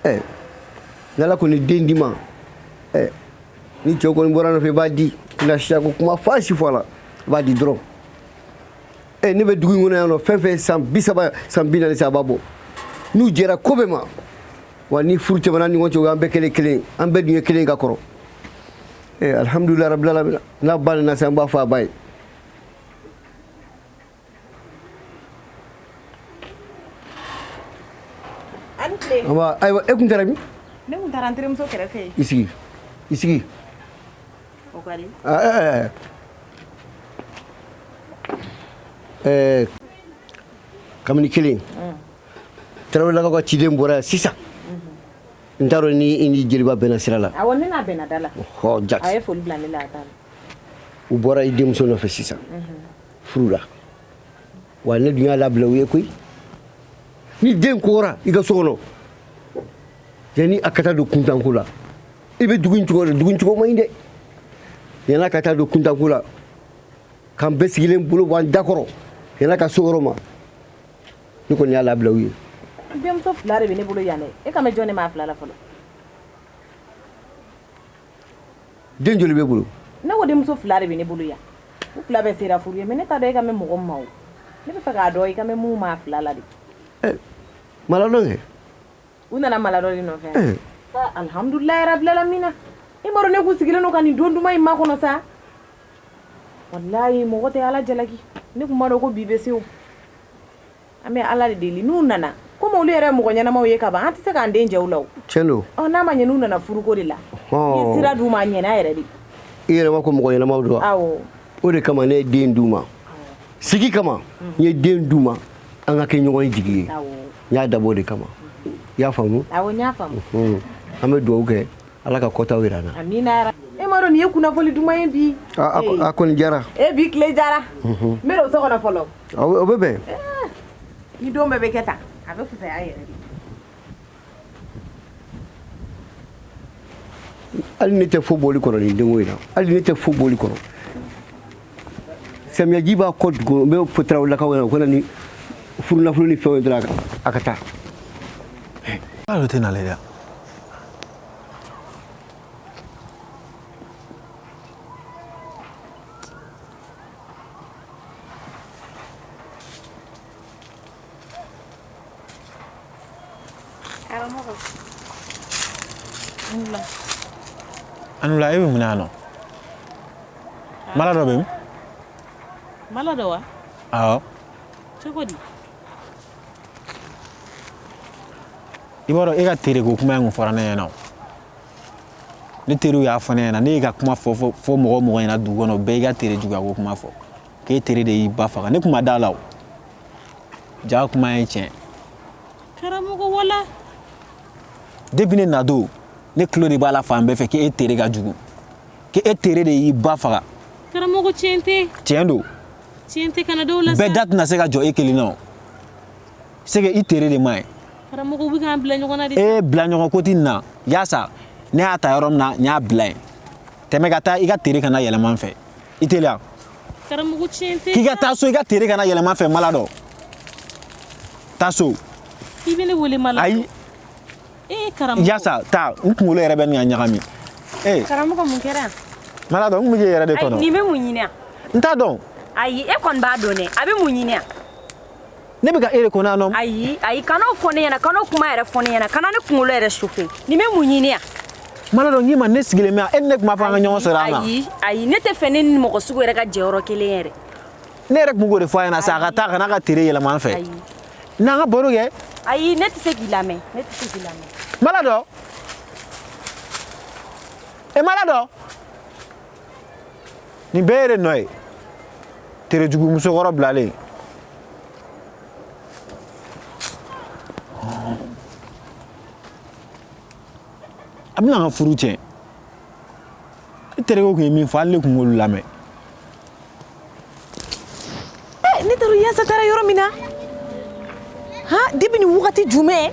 Ɛ n'Ala kɔni den d'i ma, ɛ ni cɛw kɔni bɔra nɔfɛ, i b'a di na siya ko kuma fosi fɔ a la, i b'a di dɔrɔn. Ɛ ne bɛ dugu in kɔnɔ yan nɔ, fɛn fɛn san 30 san 40 sa a b'a bɔ n'u jɛra ko bɛɛ ma. Wa ni furu tɛmɛna ni ɲɔgɔn cɛ, o y'an bɛɛ kelen kelen, an bɛɛ dun ye kelen ka kɔrɔ. Ɛ alihamudulilayi rabil alamina, n'a ba nana sisan, an b'a fɔ a ba ye.
Ani tile.
Nba, ayiwa, e kun taara min?
Ne kun taara n terimuso kɛrɛfɛ yen.
I sigi, i sigi.
O ka di.
Aa, ɛɛ kabini kelen tarawelelakaw ka ciden bɔra yan sisan, n t'a dɔn ni i ni jeliba bɛnna sira la.
Awɔ, ne n'a bɛnna da la.
Ɔ jati.
A ye foli bila ne la, a taara.
U bɔra i denmuso nɔfɛ sisan furu la. Wa ne dun y'a labila u ye koyi, ni den kɔgɔra i ka so kɔnɔ, yanni a ka taa don kuntanko la, i bɛ dugu in cogo dɔn, dugu in cogo man ɲi dɛ. Yanni a ka taa don kuntanko la, k'an bɛɛ sigilen bolo bɔ an da kɔrɔ, yanni a ka so yɔrɔ ma, ne kɔni y'a labila u ye.
N denmuso fila de bɛ ne bolo yan dɛ, e ka mɛn jɔn ne m'a fila la fɔlɔ?
Den joli b'e bolo?
Ne ko denmuso fila de bɛ ne bolo yan, u fila bɛɛ sera furu ye, mais ne t'a dɔn e ka mɛn mɔgɔ min ma o. Ne bɛ fɛ k'a dɔn i ka mɛn mun maa fila la de.
Maladɔn kɛ.
U nana maladɔn de nɔfɛ. Alihamudulilayi rabil alamina, i m'a dɔn ne kun sigilen don ka nin don duman in makɔnɔ sa. Walayi mɔgɔ tɛ Ala jalaki, ne kun m'a dɔn ko bi bɛ se o. An bɛ Ala de deli n'u nana, komi olu yɛrɛ ye mɔgɔ ɲɛnamaw ye ka ban, an tɛ se k'an den jɛ u la o.
Tiɲɛ don.
Ɔ n'a ma ɲɛ n'u nana furuko de la, i ye sira d'u ma, a ɲɛna yɛrɛ de.
I yɛrɛ ma ko mɔgɔ ɲɛnamaw don wa?
Awɔ.
O de kama ne ye den d'u ma, sigi kama n ye den d'u ma, an ka kɛ ɲɔgɔn jigi ye. N y'a dabɔ o de kama, i y'a faamu?
Awɔ, n y'a faamu.
An bɛ dugawu kɛ Ala ka kɔtaw jira an na.
Amina. E m'a dɔn nin ye kunnafoni duman ye bi.
A kɔni diyara.
E bi tile diyara. N bɛ don so kɔnɔ fɔlɔ.
O bɛ bɛn.
Ni don bɛɛ bɛ kɛ tan, a bɛ fisaya yɛrɛ de.
Hali ne tɛ fo bɔli kɔnɔ nin denko in na, hali ne tɛ fo bɔli kɔnɔ. Samiyaji b'a kɔ dugu, n bɛ fɔ tarawelelakaw ɲɛna, u ka na ni furunafolo ni fɛnw ye dɔrɔn, a ka taa.
K'ale tɛ nalen dɛ. Anula, e bɛ mun na yan nɔ? Mala dɔ bɛ min?
Mala dɔ wa?
Awɔ.
Cogo di?
I b'a dɔn e ka tereko kuma in kun fɔra ne ɲɛna o. Ne teriw y'a fɔ ne ɲɛna, ne y'i ka kuma fɔ fɔ mɔgɔ o mɔgɔ ɲɛna dugu kɔnɔ, bɛɛ y'i ka tere juguya ko kuma fɔ. K'e tere de y'i ba faga, ne kun ma da la o. Ja kuma ye tiɲɛ.
Karamɔgɔ wala.
Depuis ne na don, ne tulo de b'a la fan bɛɛ fɛ k'e tere ka jugu. K'e tere de y'i ba faga.
Karamɔgɔ tiɲɛ tɛ.
Tiɲɛ don.
Tiɲɛ tɛ, kana dɔw la sa.
Bɛɛ da tɛna se ka jɔ e kelen na o. C'est que i tere de man ɲi.
Karamɔgɔ u bɛ k'an bila ɲɔgɔn na de.
E bila ɲɔgɔn ko tɛ nin na. Yaasa ne y'a ta yɔrɔ min na, n y'a bila yen. Tɛmɛ ka taa i ka tere kana yɛlɛma n fɛ. I teliya.
Karamɔgɔ tiɲɛ tɛ.
K'i ka taa so, i ka tere kana yɛlɛma n fɛ, mala dɔ. Taa so.
I bɛ ne wele mala.
Ayi.
Ee karamɔgɔ.
Yaasa taa, n kunkolo yɛrɛ bɛ nin ka ɲagami. Ee.
Karamɔgɔ mun kɛra?
Mala dɔ, n kun bɛ k'e yɛrɛ de kɔnɔ.
Ayi, nin bɛ mun ɲini yan?
N t'a dɔn.
Ayi, e kɔni b'a dɔn dɛ, a bɛ mun ɲini yan?
Ne bɛ ka e de kɔnɔ yan nɔ.
Ayi, ayi, kan'o fɔ ne ɲɛna, kan'o kuma yɛrɛ fɔ ne ɲɛna, kana ne kunkolo yɛrɛ chauffer. Nin bɛ mun ɲini yan?
Mala dɔ, n k'i ma ne sigilen bɛ yan, e ni ne tun b'a fɔ an ka ɲɔgɔn sɔrɔ yan nɔ.
Ayi, ayi, ne tɛ fɛ ne ni mɔgɔ sugu yɛrɛ ka jɛ yɔrɔ kelen yɛrɛ.
Ne yɛrɛ tun b'o de fɔ a ɲɛna sa, a ka taa ka n'a ka tere yɛlɛma an fɛ. N'an ka baro kɛ.
Ayi, ne tɛ se k'i lamɛn, ne tɛ se k'i lamɛn.
Mala dɔ. E mala dɔ. Nin bɛɛ ye de nɔ ye. Terejugu musokɔrɔ bilalen. A bɛna n ka furu tiɲɛ. Ne terikɛw tun ye min fɔ, hali ne tun m'olu lamɛn.
Ne taara Yaasa taara yɔrɔ min na, han, depuis nin wagati jumɛn?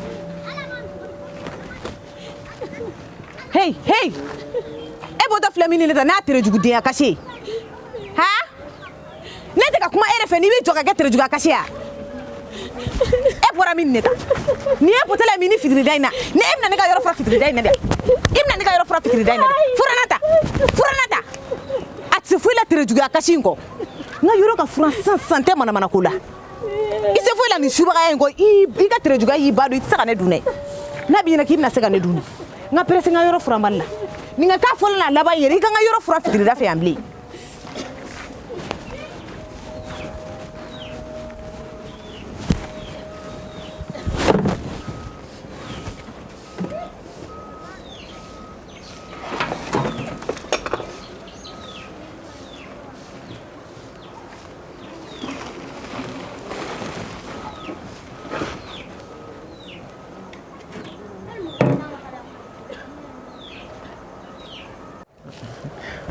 Hey, hey! E bɔtɔ filɛ min ni ne ta n'a tere jugudenya kasi ye. Han? Ne tɛ ka kuma e yɛrɛ fɛ n'i b'i jɔ ka kɛ terejuguya kasi ya. E bɔra min ne ta. Ni e bɔtɔla min ni fitirida in na. Ne e bɛna ne ka yɔrɔ fura fitirida in na dɛ. I bɛna ne ka yɔrɔ fura fitirida in na dɛ. Furanna ta. Furanna ta. A tɛ se foyi la terejuguya kasi in kɔ. N ka yɔrɔ ka furan sisan sisan tɛ manamana ko la. I se foyi la nin subagaya in kɔ. I ka terejuguya y'i ba don i tɛ se ka ne dun dɛ. N'a b'i ɲɛna k'i bɛna se ka ne dun. N ka pressé n ka yɔrɔ furan bali la. Nin ka k'a fɔlɔ n'a laban yɛrɛ i ka n ka yɔrɔ furan fitirida fɛ yan bilen.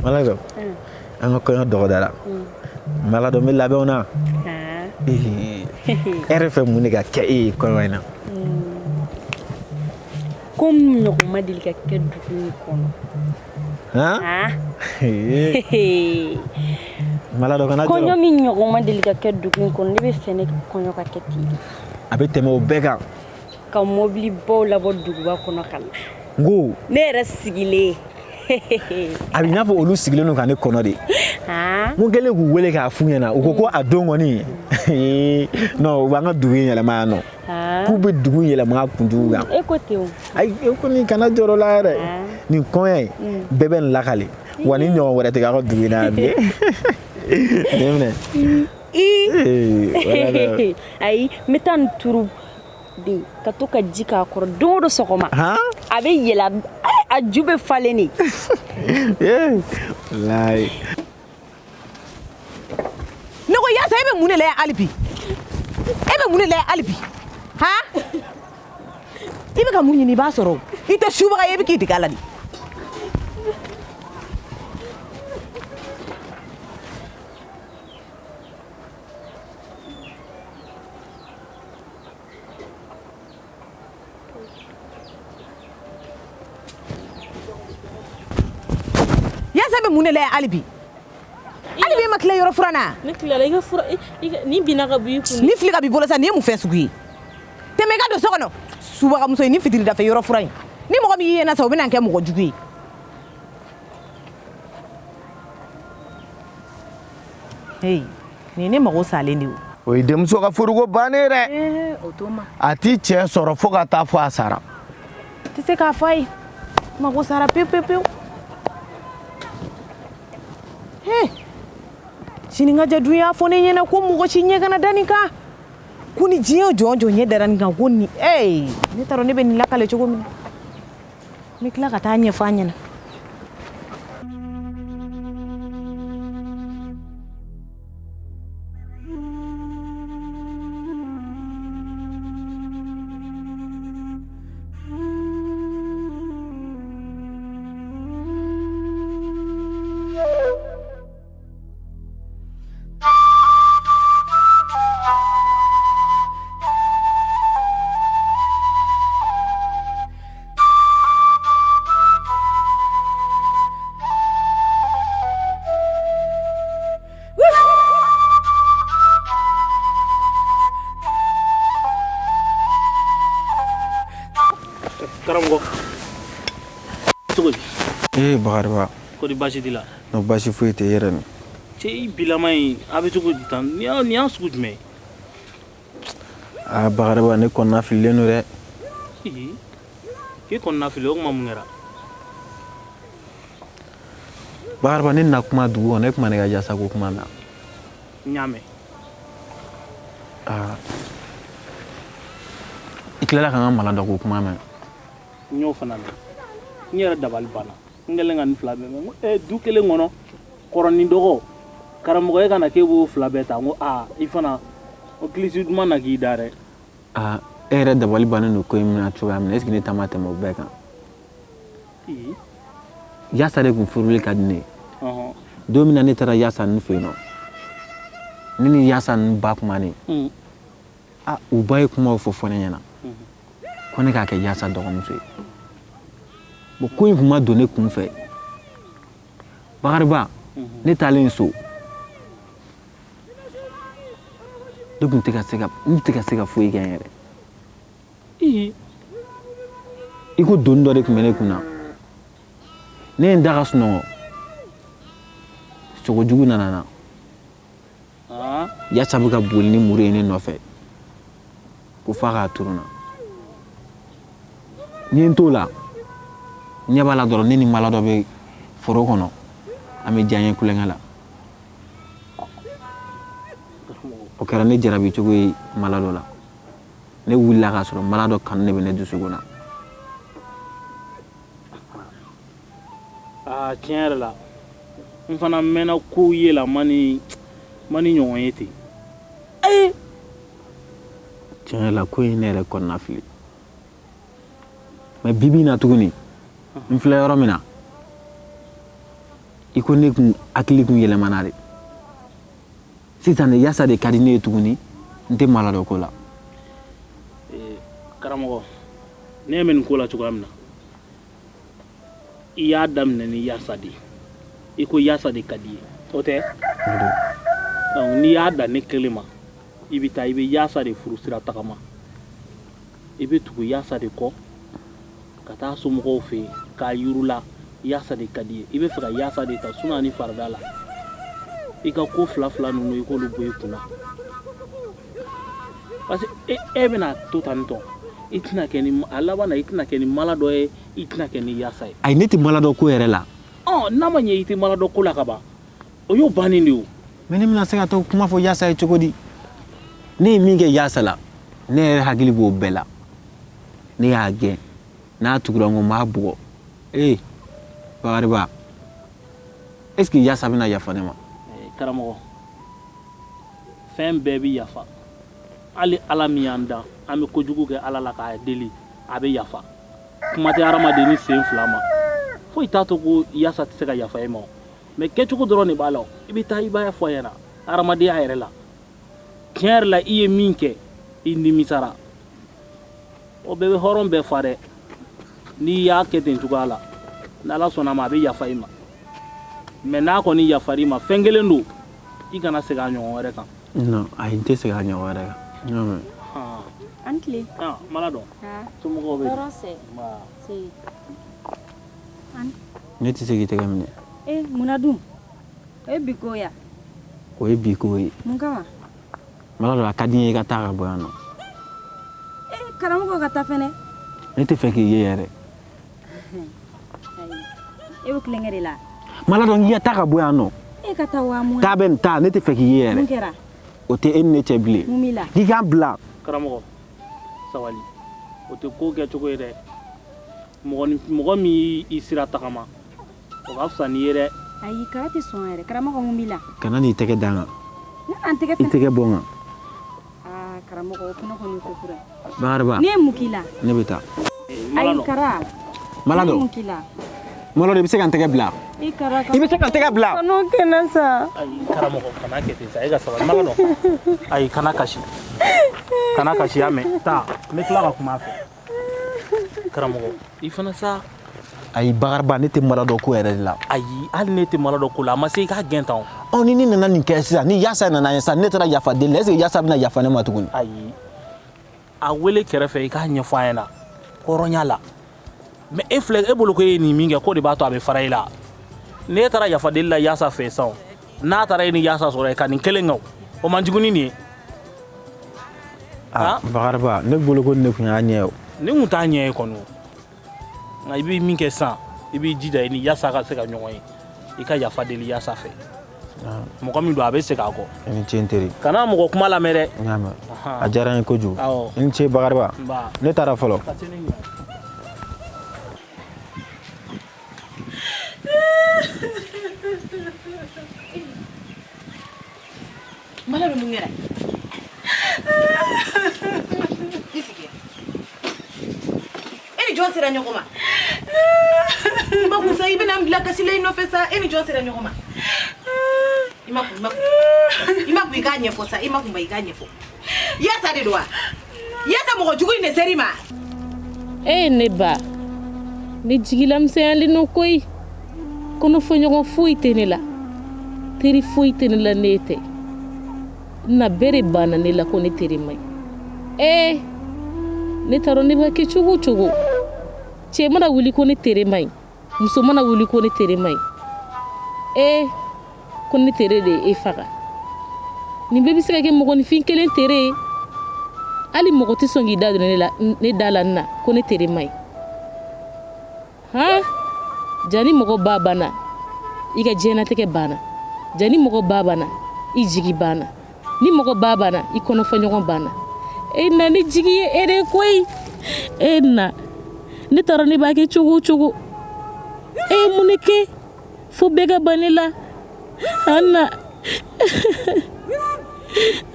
Maladɔ an ka kɔɲɔ dɔgɔdara Maladɔ n bɛ labɛnw na e yɛrɛ fɛ mun de ka kɛ e ye kɔɲɔ in na
ko min ɲɔgɔn ma deli ka kɛ dugu in kɔnɔ.
Maladɔ kana jɔrɔ.
Kɔɲɔ min ɲɔgɔn ma deli ka kɛ dugu in kɔnɔ, ne bɛ fɛ ne ka kɔɲɔ ka kɛ ten de.
A bɛ tɛmɛ o bɛɛ kan.
Ka mɔbilibaw labɔ duguba kɔnɔ ka na.
N ko.
Ne yɛrɛ sigilen.
A bɛ i n'a fɔ olu sigilen don ka ne kɔnɔ de. N ko kɛlen k'u wele k'a f'u ɲɛna, u ko ko a don kɔni non u b'an ka dugu in yɛlɛma yan nɔ. K'u bɛ dugu in yɛlɛma kunjugu kan.
E ko ten o.
Ayi e kɔni kana jɔrɔ la yɛrɛ. Nin kɔɲɔ in bɛɛ bɛ nin lakale wa ni ɲɔgɔn wɛrɛ tɛ k'aw ka dugu in na yan bilen. Nin minɛ.
Ayi n bɛ taa nin turu de ka to ka ji k'a kɔrɔ don o don sɔgɔma. A bɛ yɛlɛ a ju bɛ falen de.
Walayi.
Ne ko Yasa e bɛ mun de la yan hali bi? E bɛ mun de la yan hali bi? Han? I bɛ ka mun ɲini i b'a sɔrɔ o. I tɛ subaga ye i bɛ k'i dege a la de. Yasa bɛ mun de la yan hali bi? Hali bi e ma tila yɔrɔ furan na?
Ne tilala i ka fura ni binna ka bɔ i kun.
Ni fili ka b'i bolo sa nin ye mun fɛn sugu ye? Tɛmɛ i ka don so kɔnɔ. Subagamuso ye ni fitiri dafɛ yɔrɔ furan in. Ni mɔgɔ min y'i ye na sa o bɛna kɛ mɔgɔ jugu ye. Hey, nin ye ne mago salen de ye o.
O ye denmuso ka furuko bannen dɛ.
O t'o ma.
A t'i cɛ sɔrɔ fo ka taa fɔ a sara.
Tɛ se k'a fɔ a ye. Mago sara pewu pewu pewu. He, sini ka jɛ dun y'a fɔ ne ɲɛna ko mɔgɔ si ɲɛ kana da nin kan. Ko ni diɲɛ jɔn jɔn ɲɛ dara nin kan ko nin ee ne t'a dɔn ne bɛ nin lakale cogo min na. N bɛ tila ka taa ɲɛfɔ a ɲɛna.
Karamɔgɔ cogo di?
Ee Bakariba.
Kɔri baasi t'i la?
Non baasi foyi tɛ yɛrɛ ni.
Cɛ i bilama in a bɛ cogo di tan? Nin y'a sugu jumɛn ye?
Aa Bakariba ne kɔnɔna fililen don dɛ.
Ee k'e kɔnɔna fili o kuma mun kɛra?
Bakariba ne na kuma dugu kɔnɔ e kuma ne ka yasa ko kuma na.
N y'a mɛn.
Aa i tilala ka n ka maladɔ ko kuma mɛn.
N y'o fana mɛn. N yɛrɛ dabali banna. N kɛlen ka nin fila bɛɛ mɛn. N ko du kelen kɔnɔ kɔrɔ ni dɔgɔ karamɔgɔ e ka na k'e b'o fila bɛɛ ta. N ko aa i fana o kilisi duman na k'i da dɛ.
Aa e yɛrɛ dabali bannen don ko in na cogoya min na est ce que ne ta ma tɛmɛ o bɛɛ kan? Yasa de kun furuli ka di ne ye. Don min na ne taara Yasa ninnu fɛ yen nɔ, ne ni Yasa ninnu ba kumanen. Aa u ba ye kumaw fɔ ne ɲɛna. Ko ne k'a kɛ Yasa dɔgɔmuso ye. Bon ko in kun ma don ne kun fɛ. Bakariba, ne taalen so. Ne tun tɛ ka se ka n tɛ ka se ka foyi kɛ n yɛrɛ. I ko doni dɔ de tun bɛ ne kun na. Ne ye n da ka sunɔgɔ. Sogojugu nana n na. Yasa bɛ ka boli ni muru ye ne nɔfɛ. Ko f'a k'a turu n na. N ye n t'o la. N ɲɛ b'a la dɔrɔn ne ni mala dɔ bɛ foro kɔnɔ. An bɛ diyaɲɛ kulonkɛ la. O kɛra ne jarabi cogo ye mala dɔ la. Ne wulila k'a sɔrɔ mala dɔ kanu de bɛ ne dusukun na.
Aa tiɲɛ yɛrɛ la n fana mɛnna kow ye la ma ni ɲɔgɔn ye ten.
Tiɲɛ yɛrɛ la ko in ne yɛrɛ kɔnɔna fili. Mais bi bi in na tuguni n filɛ yɔrɔ min na i ko ne kun hakili kun yɛlɛmana de. Sisan de Yasa de ka di ne ye tuguni n tɛ mala dɔ ko la.
Karamɔgɔ ne bɛ nin ko la cogoya min na i y'a daminɛ ni Yasa de ye i ko Yasa de ka di i ye o tɛ? Donc n'i y'a dan ne kelen ma i bɛ taa i bɛ Yasa de furu sira tagama i bɛ tugu Yasa de kɔ ka taa somɔgɔw fɛ yen k'a yir'u la Yasa de ka di i ye i bɛ fɛ ka Yasa de ta suna ni farida la i ka ko fila fila ninnu i k'olu bɔ i kunna parce que e bɛna to tan tɔ i tɛna kɛ ni a laban na i tɛna kɛ ni mala dɔ ye i tɛna kɛ ni Yasa ye.
Ayi ne tɛ mala dɔ ko yɛrɛ la.
Ɔ n'a ma ɲɛ i tɛ mala dɔ ko la ka ban o y'o bannen de ye o.
Mais ne bɛna se ka to kuma fɔ Yasa ye cogo di? Ne ye min kɛ Yasa la ne yɛrɛ hakili b'o bɛɛ la. Ne y'a gɛn n'a tugura n kɔ n b'a bugɔ. Ee Bakariba est ce que Yasa bɛna yafa ne ma?
Karamɔgɔ fɛn bɛɛ bɛ yafa hali Ala min y'an dan an bɛ kojugu kɛ Ala la k'a deli a bɛ yafa kuma tɛ hadamaden ni sen fila ma foyi t'a to ko Yasa tɛ se ka yafa e ma o mais kɛcogo dɔrɔn de b'a la o i bɛ taa i b'a fɔ a ɲɛna hadamadenya yɛrɛ la tiɲɛ yɛrɛ la i ye min kɛ i nimisara o bɛɛ bɛ hɔrɔn bɛɛ fa dɛ n'i y'a kɛ ten cogoya la n'Ala sɔnna a ma a bɛ yafa i ma mais n'a kɔni yafar'i ma fɛn kelen don i kana segin a ɲɔgɔn wɛrɛ kan.
Non ayi n tɛ segin a ɲɔgɔn wɛrɛ kan. N y'a mɛn.
An tile.
Mala dɔn. Somɔgɔw bɛ di?
Tɔɔrɔ sɛ. Se.
Ne tɛ se k'i tɛgɛ minɛ.
Mun na dun? O ye bi ko ya.
O ye bi ko ye.
Mun kama?
Mala dɔn a ka di n ye i ka taa ka bɔ yan nɔ.
Karamɔgɔ ka taa fɛnɛ.
Ne tɛ fɛ k'i ye yɛrɛ.
E bɛ kulonkɛ de la.
Mala dɔn k'i ka taa ka bɔ yan nɔ.
E ka taa wa mun?
Taa bɛ nin taa ne tɛ fɛ k'i ye yɛrɛ.
Mun kɛra?
O tɛ e ni ne cɛ bilen.
Mun b'i la?
K'i k'an bila.
Karamɔgɔ sabali o tɛ ko kɛcogo ye dɛ mɔgɔ min y'i sira tagama o ka fisa n'i ye dɛ.
Ayi kara tɛ sɔn yɛrɛ karamɔgɔ mun b'i la?
Kana n'i tɛgɛ da n kan.
Ne ka n tɛgɛ
I tɛgɛ bɔ n kan.
Aa karamɔgɔ o fana kɔni ye ko kura ye.
Bakariba.
Ne ye mun k'i la?
Ne bɛ taa.
Ayi kara.
Mala
Ne ye
dɔn.
mun k'i la?
Mala dɔn i bɛ se ka n tɛgɛ bila.
I kara
I bɛ se ka n tɛgɛ bila.
Kan'o kɛ n na sa.
Ayi karamɔgɔ kana kɛ ten sa e ka sabali Mala dɔn. Ayi kana kasi. Kana kasi y'a mɛn taa n bɛ tila ka kuma a fɛ. Karamɔgɔ i fana sa.
Ayi Bakariba ne tɛ mala dɔ ko yɛrɛ de la.
Ayi hali ne tɛ mala dɔ ko la a ma se i k'a gɛn tan o.
Ɔ ni ne nana nin kɛ sisan ni Yasa nana ye sisan ne taara yafa deli la est ce que Yasa bɛna yafa ne ma tuguni?
Ayi a wele kɛrɛfɛ i k'a ɲɛfɔ a ɲɛna hɔrɔnya la mais e filɛ e bolo ko e ye nin min kɛ k'o de b'a to a bɛ fara i la n'e taara yafa deli la Yasa fɛ sisan o n'a taara e ni Yasa sɔrɔ yen ka nin kelen kɛ o man jugu ni nin ye.
Ah Bakariba ne bolo ko nin de tun y'a ɲɛ ye o.
Nin kun t'a ɲɛ ye kɔni o nka i bɛ min kɛ sisan i b'i jija i ni Yasa ka se ka ɲɔgɔn ye i ka yafa deli Yasa fɛ mɔgɔ min don a bɛ segin a kɔ.
I ni ce n teri.
Kana mɔgɔ kuma lamɛn dɛ.
N y'a mɛn a diyara n ye kojugu.
Awɔ.
I ni ce Bakariba.
Nba.
Ne taara fɔlɔ.
Ka se ne ɲɛ.
Mala bɛ mun kɛra? I sigi yan. E ni jɔn sera ɲɔgɔn ma? I ma kun sa i bɛna n bila kasi la i nɔfɛ sa e ni jɔn sera ɲɔgɔn ma? I ma kun i ma kun i ma kun i k'a ɲɛfɔ sa i ma kun ba i k'a ɲɛfɔ. Yasa de don wa? Yasa mɔgɔ jugu in de ser'i ma?
E ne ba ne jigilamisɛnyalen don koyi kɔnɔfɔɲɔgɔn foyi tɛ ne la teri foyi tɛ ne la ne tɛ. Na bɛɛ de banna ne la ko ne tere man ɲi. Ee, ne t'a dɔn ne b'a kɛ cogo o cogo. Cɛ mana wuli ko ne tere man ɲi, muso mana wuli ko ne tere man ɲi. Ee, ko ne tere de ye e faga. Nin bɛɛ bɛ se ka kɛ mɔgɔninfin kelen tere ye. Hali mɔgɔ tɛ sɔn k'i da don ne la, ne da la n na ko ne tere man ɲi. Han, jani mɔgɔ ba banna, i ka diɲɛnatigɛ banna. Jani mɔgɔ ba banna, i jigi banna. Ni mɔgɔ ba banna, i kɔnɔfɔɲɔgɔn banna. E na ne jigi ye e de koyi. E na ne t'a dɔn ne b'a kɛ cogo o cogo. E ye mun de kɛ fo bɛɛ ka ban ne la? An na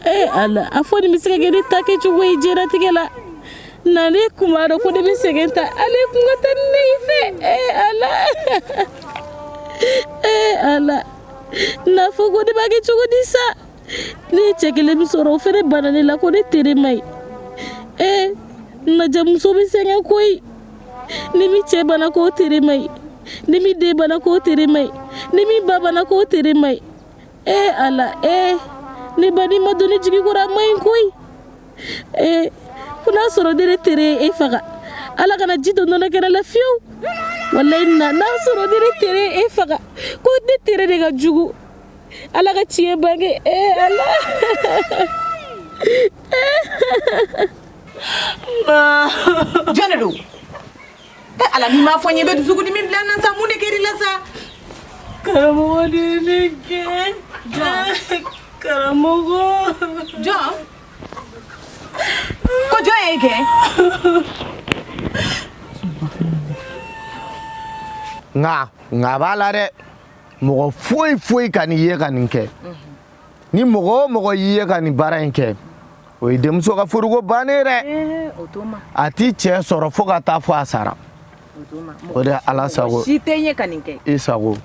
e Ala, a fɔ nin bɛ se ka kɛ ne ta kɛcogo ye diɲɛlatigɛ la. Na ne kun b'a dɔn ko ne bɛ sɛgɛn ta, ale kun ka taa ni ne ye fɛ. E Ala, e Ala, n'a fɔ ko ne b'a kɛ cogo di sa? Ne ye cɛ kelen min sɔrɔ, o fɛnɛ banna ne la ko ne tere man ɲi. Ee, najamuso bɛ sɛgɛn koyi. Ni min cɛ banna k'o tere man ɲi, ni min den banna k'o tere man ɲi, ni min ba banna k'o tere man ɲi. Ee Ala, ee ne ba, n'i ma don ne jigi kɔrɔ, a man ɲi koyi. Ee, ko n'a sɔrɔ ne de tere ye e faga, Ala kana ji don nɔnɔ kɛnɛ la fiyewu. Walayi na, n'a sɔrɔ ne de tere ye e faga, ko ne tere de ka jugu, Ala ka tiɲɛ bange. Ee Ala.
Jɔn de don? E Ala, n'i m'a fɔ n ye, i bɛ dusukundimi bila n na sa. Mun de kɛr'i la sa?
Karamɔgɔ de ye ne gɛn. Jɔn? Karamɔgɔ.
Jɔn? Ko jɔn y'e gɛn?
Nka nka b'a la dɛ, mɔgɔ foyi foyi ka n'i ye ka nin kɛ. Ni mɔgɔ o mɔgɔ y'i ye ka nin baara in kɛ, o ye denmuso ka furuko bannen dɛ. A t'i cɛ sɔrɔ fo ka taa fɔ a sara. O de ye Ala sago.
Si tɛ n ye ka nin kɛ.
I sago.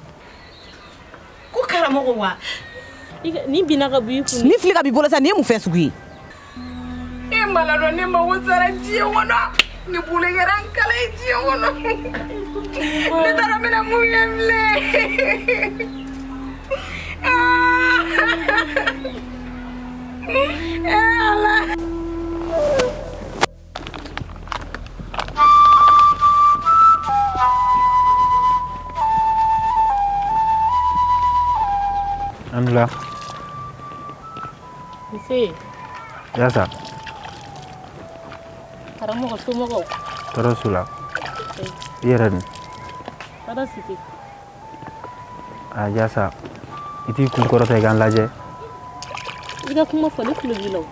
Ko karamɔgɔ wa?
Nin binna ka b'i kun.
Ni fili ka b'i bolo sa, nin ye mun fɛn sugu ye? E m'a dɔn ne mago sara diɲɛ kɔnɔ. Ne bolo kɛra n kala ye diɲɛ kɔnɔ. Ne t'a dɔn n bɛna mun kɛ bilen. Ee Ala.
An wula.
Nse.
Yasa.
Karamɔgɔ, somɔgɔw?
Tɔɔrɔ s'u la. I yɛrɛ dun?
Tɔɔrɔ si tɛ.
A Yasa, i t'i kun kɔrɔta i ka n lajɛ.
I ka kuma fɔ, ne tulo b'i la o.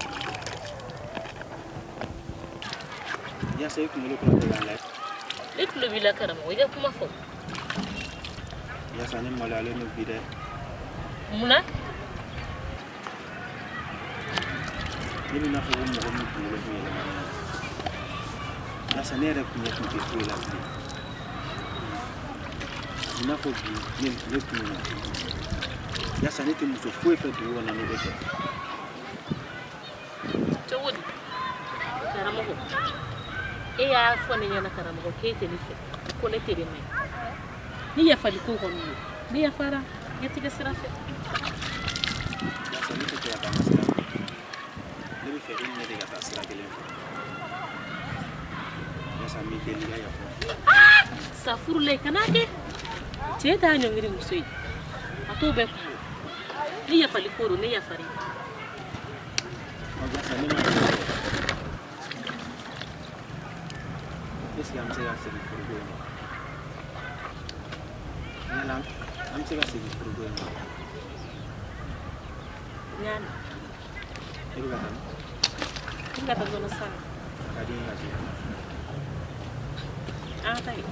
Yasa, i kunkolo kɔrɔta i ka n lajɛ.
Ne tulo b'i la karamɔgɔ, i ka kuma fɔ.
Yasa, ne maloyalen don bi dɛ.
Munna?
Ne bɛ n'a fɔ ko mɔgɔ min kunkolo tun yɛlɛmana. Yasa, ne yɛrɛ kun ɲɛ tun tɛ foyi la bilen. A bɛ n'a fɔ bi ne tununna. Yasa, ne tɛ muso foyi fɛ dugu kɔnɔ ne bɛ kɛ.
Cogo di? Karamɔgɔ, e y'a fɔ ne ɲɛna karamɔgɔ k'e tɛ ne fɛ, ko ne tere man ɲi. Ni yafali ko kɔni don, ne yafara, n ka tigɛ sira fɛ.
Yasa, ne tɛ fɛ ka taa n ka sira fɛ. Ne bɛ fɛ e ni ne de ka taa sira kelen fɛ. Yasa, n b'i deli i ka yafa.
Safurulayi, kana kɛ. Cɛ t'a ɲɔngiri muso ye. A t'o bɛɛ kun. Ni yafali ko don, ne yafara i ma.
Yasa, ne ma ɲinɛ kɔ. Est ce que an bɛ se ka segin furuko in ma? Yala an bɛ se ka segin furuko in ma?
N y'a mɛn.
E bɛ ka taa min?
Ne bɛ ka taa nɔnɔ san na.
A ka di n ye ka se.
An ka taa yen.